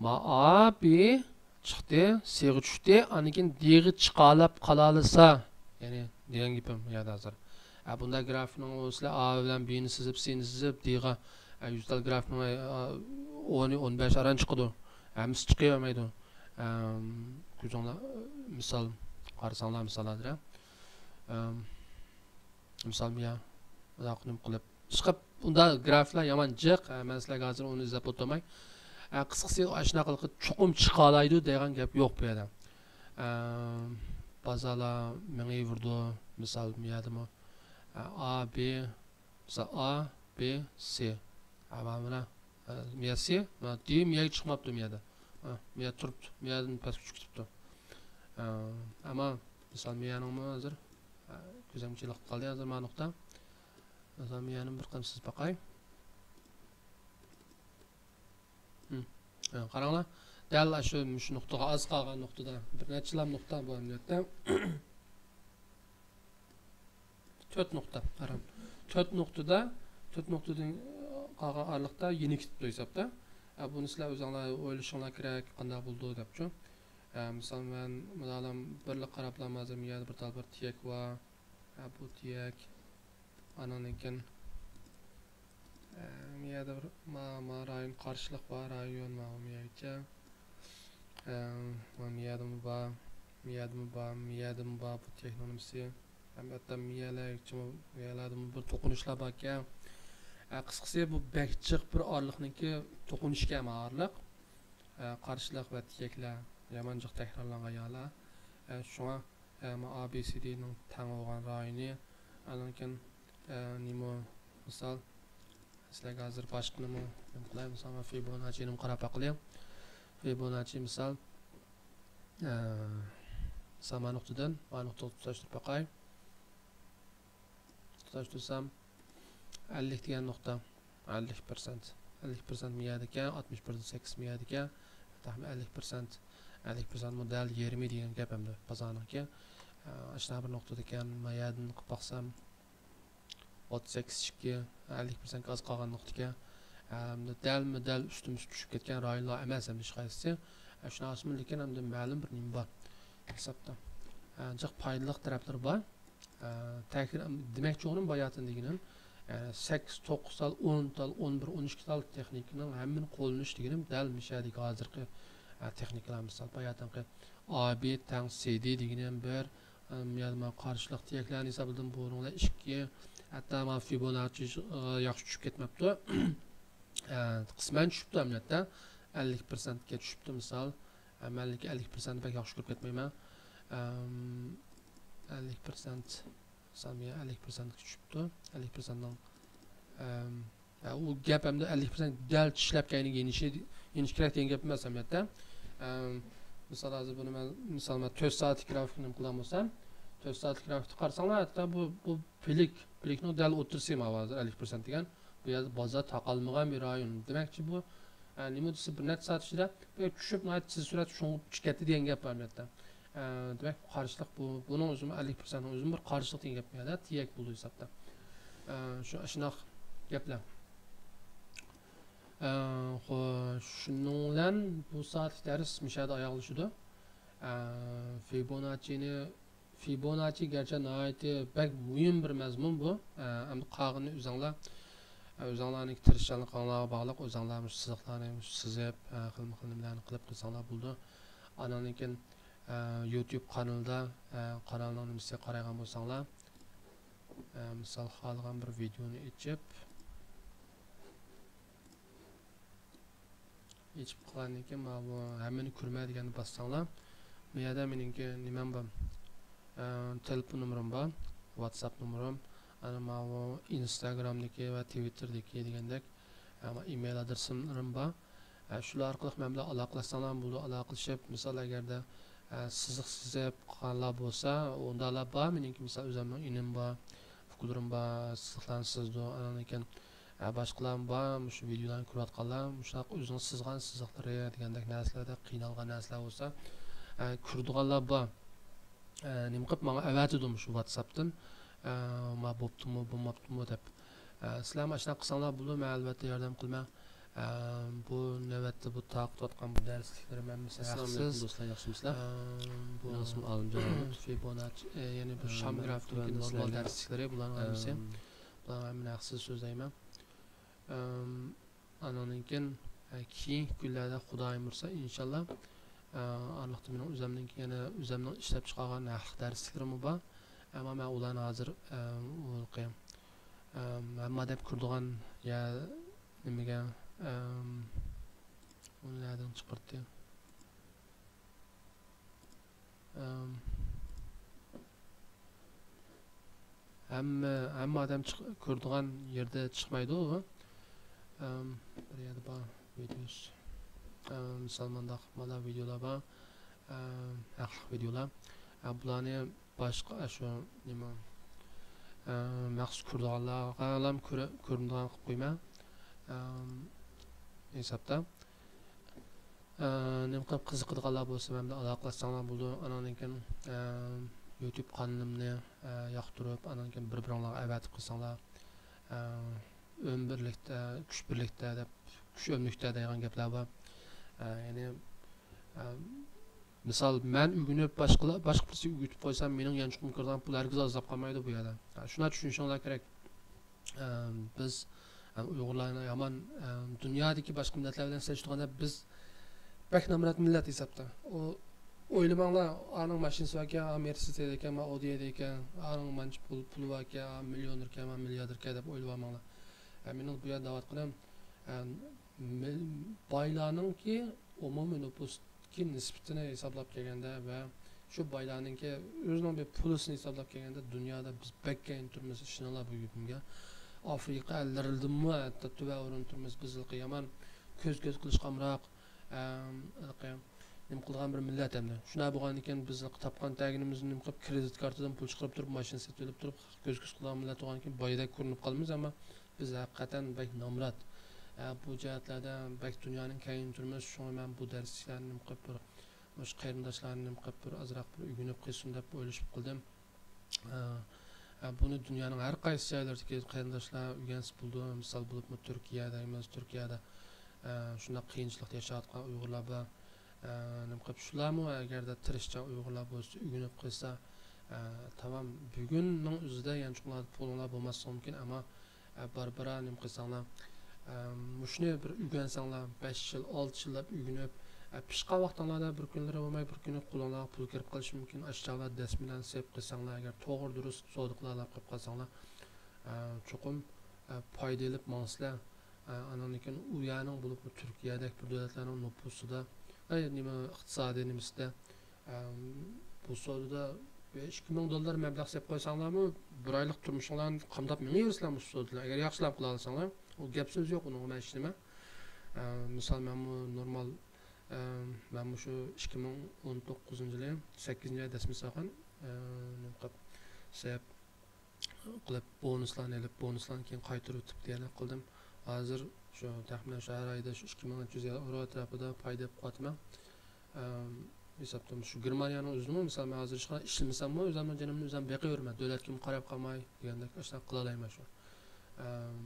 ما ئا بى چىقتى، سىغا چۈشتى، ئاندىن كېيىن دىغا چىقالاپ قالالىسا، يەنى دېگەن گېپىم يەنە ھازىر. ئە، بۇنداق گرافىكنىڭ ئۇ سىلەر ئا بىلەن بىنى سىزىپ، سىنى سىزىپ، دىغا، ئە، يۈز تال گرافىكنىڭ، ئە، ئونى، ئون بەش ئاران چىقىدۇ. ھەممىسى چىقىۋەرمەيدۇ. ئەم، كۆزۈڭلار، مىسال، قارىساڭلار، مىسال ھازىر، ئەم، مىسال، يا، مۇنداق نېمە قىلىپ، ئىشقىلىپ، ئۇنداق گرافىكلار يامان جىق. ئە، مەن سىلەرگە ھازىر ئۇنى ئىزدەپ ئولتۇرماي. ئە، قىسقىسى، ئاشۇنداق قىلىپ چوقۇم چىقالايدۇ دەيدىغان گەپ يوق بۇ يەردە. ئە، بازارلار مېڭىۋېرىدۇ. مىسال، بۇ يەردىمۇ، ئە، ئا بى، مىسال، ئا بى سى. ئە، مانا، مانا، ئە، مىيە سى، مانا دى مىيەگە چىقماپتۇ مىيەدە. ئە، مىيە تۇرۇپتۇ، مىيەدىن پەسكە چۈشۈپ كېتىپتۇ. ئە، ئەمما، مىسال، مىيەنىڭمۇ ھازىر، ئە، كۆزەمچىلىك قالدى ھازىر مانا نۇقتا. مىسال، مىيەنى بىر قېتىم سىزىپ باقاي. ھە، قاراڭلار. دەل ئاشۇ، مۇشۇ نۇقتىغا ئاز قالغان نۇقتىدا، بىر نەچچىلا نۇقتا بۇ ئەمەلىيەتتە. تۆت نۇقتا، قاراڭ. تۆت نۇقتىدا، تۆت نۇقتىدىن قالغان ئارىلىقتا يېنىك كېتىپتۇ ھېسابتا. ئە، بۇنى سىلەر ئۆزۈڭلار ئويلىشىڭلار كېرەك، قانداق بولىدۇ دەپچۇ. ئە، مىسال، مەن مۇدالام بىرلا قاراپلا، ھازىر يەنە بىر تال بىر تىيەك بار. ئە، بۇ تىيەك. ئانىڭدىن كېيىن، ئە، مىيەدە بىر ما، ما رايون قارشىلىق بار، رايون ما، مىيەگىچە. ئە، ما مىيەدىمۇ بار، مىيەدىمۇ بار، مىيەدىمۇ بار، بۇ تېخنونىمىسى. ھەم ھەتتا مىيەلەرگىچىمۇ، مىيەلەردىمۇ بىر توقۇنۇشلار باركەن. ئە، قىسقىسى، بۇ بەك جىق بىر ئارىلىقنىڭكى توقۇنۇشكەن ئارىلىق. ئە، قارشىلىق ۋە تىيەكلەر يامان جىق تەكرارلانغان يەرلەر. ئە، شۇڭا ئە، ما ئا بى سى دىنىڭ تەڭ بولغان رايونى. ئاندىن كېيىن، ئە، نېمە، مىسال، سىلەرگە ھازىر باشقىنىمۇ نېمە قىلاي، مىسال، مەن فىبوناچچىنىمۇ قاراپ باقىلى. فىبوناچچى، مىسال، ئە، مىسال، ما نۇقتىدىن ما نۇقتىغا تۇتاشتۇرۇپ باقاي. تۇتاشتۇرسام، ئەللىك دېگەن نۇقتا، ئەللىك پىرسەنت. ئەللىك پىرسەنت مىيەدىكەن، ئاتمىش پىرسەنت سەككىز مىيەدىكەن. تەخمىنەن ئەللىك پىرسەنت، ئەللىك پىرسەنت مۇ دەل يېرىمى دېگەن گەپ ئەمدى بازارنىڭكى. ئە، ئاشۇنداق بىر نۇقتىدىكەن، مايەدىن قىلىپ باقسام، ئوتتۇز سەككىز ئىككى، ئەللىك پىرسەنتكە ئاز قالغان نۇقتىكەن. ئەمدى دەلمۇ دەل ئۈستىمىز چۈشۈپ كەتكەن رايونلار ئەمەس ئەمدى ھېچقايسىسى. ئە، شۇنىڭ ئۈچۈن لېكىن ئەمدى مەلۇم بىر نېمە بار ھېسابتا. ئە، جىق پايدىلىق تەرەپلىرى بار. ئە، تەكرار، دېمەكچى بولغىنىم باياتىن دېگىنىم، ئە، سەككىز، توققۇز تال، ئون تال، ئون بىر، ئون ئىككى تال تېخنىكىنىڭ ھەممىنى قوللىنىش دېگىنىم دەل مىشەدىكى ھازىرقى، ئە، تېخنىكىلار، مىسال، باياتىنقى ئا بى تەڭ سى دى دېگىنى ھەم بىر، ئە، يەنە مانا قارشىلىق تىيەكلەرنى ھېسابلىدىم، بۇنىڭلار ئىككى، ھەتتا مانا فىبوناچچى، ئە، ياخشى چۈشۈپ كەتمەپتۇ. ئە، قىسمەن چۈشۈپتۇ ئەمەلىيەتتە. ئەللىك پىرسەنتكە چۈشۈپتۇ، مىسال. ئەمەلىكى ئەللىك پىرسەنت بەك ياخشى كۆرۈپ كەتمەيمەن. ئەم، ئەللىك پىرسەنت، سامىيە ئەللىك پىرسەنتكە چۈشۈپتۇ. ئەللىك پىرسەنتنىڭ، ئەم، ئە، ئۇ گەپ ئەمدى ئەللىك پىرسەنت دەل چىشلەپ كەينىگە يېنىشى، يېنىش كېرەك دېگەن گەپ ئەمەس ئەمەلىيەتتە. ئەم، مىسال، ھازىر بۇنى مەن، مىسال، مەن تۆت سائەتلىك گرافىكنى نېمە قىلغان بولسام، تۆت سائەتلىك گرافىكتا قارىساڭلار، ھەتتا بۇ، بۇ پىلىك، پىلىكنىڭ دەل ئوتتۇرىسى ماۋۇ ھازىر ئەللىك پىرسەنت دېگەن. بۇ يەردە بازار تاقالمىغان بىر رايون. دېمەكچى، بۇ، ئە، نېمە دېسە، بىر نەچچە سائەت ئىچىدە بۇ چۈشۈپ، ناھايىتى تېز سۈرئەتتە شۇڭغۇپ چۈشۈپ كەتتى دېگەن گەپ بار بۇ يەردە. ئە، دېمەك، بۇ قارشىلىق بۇ، بۇنىڭ ئۆزىمۇ ئەللىك پىرسەنتنىڭ ئۆزىمۇ بىر قارشىلىق دېگەن گەپ بۇ يەردە، تىيەك بولىدۇ ھېسابتا. ئە، شۇ، شۇنداق گەپلەر. ئە، خو-، شۇنىڭ بىلەن بۇ سائەتلىك دەرس مۇشۇ يەردە ئاياغلىشىدۇ. ئە، فىبوناچچىنى فىبوناچچى گەرچە ناھايىتى بەك مۇھىم بىر مەزمۇن بۇ. ئە، ئەمدى قالغىنىنى ئۆزۈڭلار، ئە، ئۆزۈڭلارنىڭ تىرىشچانلىقىڭلارغا باغلىق، ئۆزۈڭلار مۇشۇ سىزىقلارنى مۇشۇ سىزىپ، ئە، خىلمۇ خىل نېمىلەرنى قىلىپ قىلساڭلار بولىدۇ. ئاناندىن كېيىن، ئە، يۇتيۇب قانىلىدا، ئە، قانالنىڭ نېمىسىگە قارايدىغان بولساڭلار، ئە، مىسال، خالىغان بىر ۋىدېونى ئېچىپ، ئېچىپ قىلغاندىن كېيىن، مانا بۇ ھەممىنى كۆرمە دېگەننى باسساڭلار، بۇ يەردە مېنىڭكى نېمەم بار، ئە، تېلېفون نومۇرۇم بار، ۋاتساپ نومۇرۇم، ئەنە مانا بۇ ئىنستاگرامدىكى ۋە تىۋىتتېردىكى دېگەندەك، ئە، ئىمېيل ئادرېسلىرىم بار. ئە، شۇلار ئارقىلىق مەن بىلەن ئالاقىلەشسەڭلار بولىدۇ. ئالاقىلىشىپ، مىسال، ئەگەردە، ئە، سىزىق سىزىپ قالغانلار بولسا، ئۇنداقلار بار. مېنىڭكى، مىسال، ئۆزۈمنىڭ ئىنىم بار، ئۇكىلىرىم بار، سىزىقلارنى سىزىدۇ. ئاندىن كېيىن، ئە، باشقىلارمۇ بار، مۇشۇ ۋىدېولارنى كۆرۈۋاتقانلار، مۇشۇنداق ئۆزىنىڭ سىزغان سىزىقلىرى دېگەندەك نەرسىلەردە قىينالغان نەرسىلەر بولسا، ئە، كۆرىدىغانلار بار. ئە، نېمە قىلىپ ماڭا ئەۋەتىدۇ مۇشۇ ۋاتساپتىن، ئە، ما بوپتۇمۇ، بولماپتۇمۇ دەپ. ئە، سىلەرمۇ ئاشۇنداق قىلساڭلار بولىدۇ، مەن ئەلۋەتتە ياردەم قىلىمەن. ئە، بۇ نۆۋەتتە بۇ تارقىتىۋاتقان بۇ دەرسلىكلىرىم ھەممىسى ھەقسىز. ئەسسالامۇئەلەيكۇم دوستلار، ياخشىمۇسىلەر؟ ئە، بۇ مېنىڭ ئىسمىم ئالىمجان ئابىد. فىبوناچچى، ئە، يەنى بۇ ئە، شام مەن گرافىكىنىڭكى تۆۋەندە نورمال سىلەرگە، دەرسلىكلىرى، بۇلارنىڭ ئەم، ھەممىسى. بۇلارنىڭ ھەممىنى ھەقسىز سۆزلەيمەن. ئەم، ئانىڭدىن كېيىن، ئە، كېيىنكى كۈنلەردە خۇدايىم بۇيرۇسا، ئىنشاللا، ئە، ئارىلىقتا مېنىڭ ئۆزۈمنىڭكى يەنە ئۆزۈمنىڭ ئىشلەپ چىقارغان ھەقلىق دەرسلىكلىرىممۇ بار. ئەمما مەن ئۇلارنى ھازىر، ئە، ئۇ، ئە، ھەممە ئادەم كۆرىدىغان يا نېمىگە، ئە، ئۇنى نەدىن چىقارتتى؟ ئەم، ھەممە، ھەممە ئادەم چىق-، كۆرىدىغان يەردە چىقمايدۇ ئۇ. ئەم، بىر يەردە بار ۋىدېوس. ئەم، مىسال، مانداق، مانداق ۋىدېولار بار. ئەم، ھەقلىق ۋىدېولار. ئەم، بۇلارنى باشقا، ئاشۇ نېمە، ئەم، مەخسۇس كۆرىدىغانلارغا كۆرە-، كۆرۈنىدىغان قىلىپ قويىمەن. ئەم، ھېسابتا. ئە، نېمە قىلىپ قىزىقىدىغانلار بولسا، مەن بىلەن ئالاقىلەشسەڭلار بولىدۇ. ئاناندىن كېيىن، ئە، يۇتيۇب قانىلىمنى، ئە، ياقتۇرۇپ، ئاناندىن كېيىن بىر-بىرىڭلارغا ئەۋەتىپ قويساڭلار، ئە، ئۈن بىرلىكتە، كۈچ بىرلىكتە دەپ، كۈچ ئۆملۈكتە دەيدىغان گەپلەر بار. ئە، يەنى، ئە، مىسال، مەن ئۆگىنىپ، باشقىلار، باشقا بىرسى ئۆگىتىپ قويسا، مېنىڭ يانچۇقۇمغا كىرىدىغان پۇل ھەرگىز ئازلاپ قالمايدۇ بۇ يەردە. ئە، شۇنى چۈشىنىشىڭلار كېرەك. ئەم، بىز، ئەم، ئۇيغۇرلارنى يامان، ئەم، دۇنيادىكى باشقا مىللەتلەر بىلەن سېلىشتۇرغاندا بىز بەك نامرات مىللەت ھېسابتا. ئۇ، ئويلىماڭلار، ئانىڭ ماشىنىسى باركەن، ئا، مېرسېدېس ھەيدەيدىكەن، ما، ئودى ھەيدەيدىكەن، ئانىڭ مانچە پۇل، پۇلى باركەن، ئا، مىليونېركەن، ما، مىلياردېركەن دەپ ئويلىۋالماڭلار. ئە، مېنىڭ بۇ يەردە دەۋاتقىنىم، ئەم، مىل-، بايلارنىڭكى ئومۇمىي نوپۇستىكى نىسبىتىنى ھېسابلاپ كەلگەندە ۋە شۇ بايلارنىڭكى ئۆزىنىڭ بىر پۇلىسىنى ھېسابلاپ كەلگەندە، دۇنيادا بىز بەك كەينىدە تۇرىمىز، ئىشىنىڭلار بۇ گېپىمگە. ئافرىقا ئەللىرىدىنمۇ ھەتتا تۆۋەن ئورۇندا تۇرىمىز. بىز ھېلىقى يامان كۆز-كۆز قىلىشقا ئامراق، ئەم، ھېلىقى نېمە قىلىدىغان بىر مىللەت ئەمدى. شۇنداق بولغاندىكىن بىز ھېلىقى تاپقان تەگىنىمىزنى نېمە قىلىپ، كرېدىت كارتىدىن پۇل چىقىرىپ تۇرۇپ، ماشىنا سېتىۋېلىپ تۇرۇپ، كۆز-كۆز قىلىدىغان مىللەت بولغاندىكىن بايدەك كۆرۈنۈپ قالىمىز، ئەمما بىز ھەقىقەتەن بەك نامرات. ئە، بۇ جەھەتلەردە بەك دۇنيانىڭ كەينىدە تۇرىمىز. شۇڭا مەن بۇ دەرسلىكلەرنى نېمە قىلىپ بىر، مۇشۇ قېرىنداشلارنى نېمە قىلىپ بىر ئازراق بىر ئۆگىنىپ قىلسۇن دەپ ئويلىشىپ قىلدىم. ئە، ئە، بۇنى دۇنيانىڭ ھەر قايسى جايلىرىدىكى قېرىنداشلار ئۆگەنسە بولىدۇ. مىسال بولۇپمۇ تۈركىيە دەيمىز، تۈركىيەدە، ئە، شۇنداق قىيىنچىلىقتا ياشاۋاتقان ئۇيغۇرلار بار. ئە، نېمە قىلىپ، شۇلارمۇ ئەگەردە تىرىشچان ئۇيغۇرلار بولسا، ئۆگىنىپ قىلسا، ئە، تامام بۈگۈننىڭ ئۆزىدە يانچۇقلاردا پۇلۇڭلار بولماسلىقى مۇمكىن، ئەمما، ئە، بارا بارا نېمە قىلساڭلار، ئە، مۇشۇنى بىر ئۆگەنسەڭلار، بەش يىل، ئالتە يىللاپ ئۆگىنىپ، ئە، پىشقان ۋاقتىڭلاردا بىر كۈنلىرى بولماي، بىر كۈنى قولۇڭلارغا پۇل كىرىپ قېلىشى مۇمكىن. ئاشۇ چاغلار دەسمىلەرنى سېلىپ قىلساڭلار، ئەگەر توغرا دۇرۇس سودا قىلالاپ قېلىپ قالساڭلار، ئە، چوقۇم، ئە، پايدا ئېلىپ ماڭىسىلەر. ئە، ئانىڭدىن كېيىن ئۇ يەرنىڭ، بولۇپمۇ تۈركىيەدەك بىر دۆلەتلەرنىڭ نوپۇسىدا، ئەي، نېمە، ئىقتىسادىي نېمىسىدە، ئەم، بۇ سودىدا بىر ئىككى مىڭ دوللار مەبلەغ سېلىپ قويساڭلارمۇ، بىر ئايلىق تۇرمۇشۇڭلارنى قامداپ مېڭىۋېرىسىلەر مۇشۇ سودا بىلەن، ئەگەر ياخشىلاپ قىلالىساڭلار. ئۇ گەپ سۆز يوق ئۇنىڭغا، مەن ئىشىنىمەن. ئەم، مىسال، مەنمۇ نورمال، ئەم، مەنمۇ شۇ ئىككى مىڭ ئون توققۇزىنچى يىلى سەككىزىنچى ئاي دەسمە سالغان، ئەم، نېمە قىلىپ، سېلىپ، قىلىپ، بونۇسلارنى ئېلىپ، بونۇسلارنى كېيىن قايتۇرۇۋېتىپ دېگەنلەر قىلدىم. ھازىر شۇ تەخمىنەن شۇ ھەر ئايدا شۇ ئىككى مىڭ ئۈچ يۈز يەنە ئۇرۇ ئەتراپىدا پايدا ئېلىپ قالىمەن. ئەم، ھېسابتا شۇ گېرمانىيەنىڭ ئۆزىدىمۇ، مىسال، مەن ھازىر ھېچقانداق ئىشلىمىسەممۇ، ئۆزۈمنىڭ جېنىمنى ئۆزۈم بېقىۋېرىمەن. دۆلەتكىمۇ قاراپ قالماي دېگەندەك ئاشۇنداق قىلالايمەن شۇ. ئەم،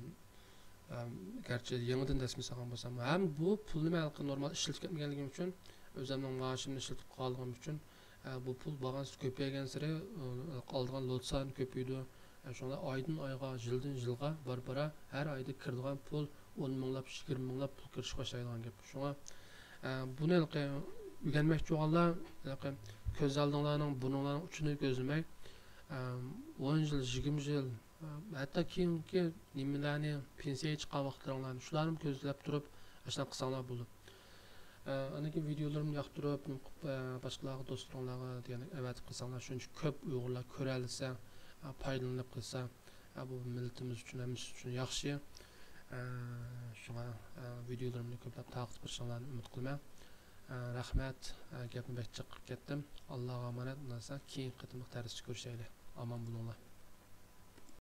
ئەم، گەرچە يېڭىدىن دەسمە سالغان بولساممۇ، ھەم بۇ پۇلنى مەن ھېلىقى نورمال ئىشلىتىپ كەتمىگەنلىكىم ئۈچۈن، ئۆزۈمنىڭ مائاشىمنى ئىشلىتىپ قالغىنىم ئۈچۈن، ئە، بۇ پۇل بارغانسېرى كۆپەيگەنسېرى، ئە، ئالىدىغان لوت سانى كۆپىيىدۇ. ئە، شۇڭا ئايدىن ئايغا، يىلدىن يىلغا بارا بارا ھەر ئايدا كىرىدىغان پۇل ئون مىڭلاپ، يىگىرمە مىڭلاپ پۇل كىرىشكە باشلايدىغان گەپ. شۇڭا، ئە، بۇنى ھېلىقى ئۆگەنمەكچى بولغانلار، ھېلىقى كۆز ئالدىڭلارنىڭ، بۇرنۇڭلارنىڭ ئۇچىنى كۆزلىمەي، ئەم، ئون يىل، يىگىرمە يىل، ئەم، ھەتتا كېيىنكى نېمىلەرنى، پېنسىيەگە چىققان ۋاقىتلىرىڭلارنى، شۇلارنى كۆزلەپ تۇرۇپ، ئاشۇنداق قىلساڭلار بولىدۇ. ئە، ئاندىن كېيىن ۋىدىيولىرىمنى ياقتۇرۇپ، نېمە قىلىپ، ئە، باشقىلارغا، دوستلىرىڭلارغا دېگەندەك ئەۋەتىپ قىلساڭلار، شۇنچە كۆپ ئۇيغۇرلار كۆرەلىسە، ئە، پايدىلىنىپ قىلسا، ئە، بۇ مىللىتىمىز ئۈچۈن، ھەممىسى ئۈچۈن ياخشى. ئە، شۇڭا، ئە، ۋىدىيولىرىمنى كۆپلەپ تارقىتىپ بېرىشىڭلارنى ئۈمىد قىلىمەن. ئە، رەھمەت. ئە، گەپنى بەك جىق قىلىپ كەتتىم. ئاللاغا ئامانەت. ئۇنداق بولسا كېيىنكى قېتىملىق دەرستە كۆرۈشەيلى. ئامان بولۇڭلار.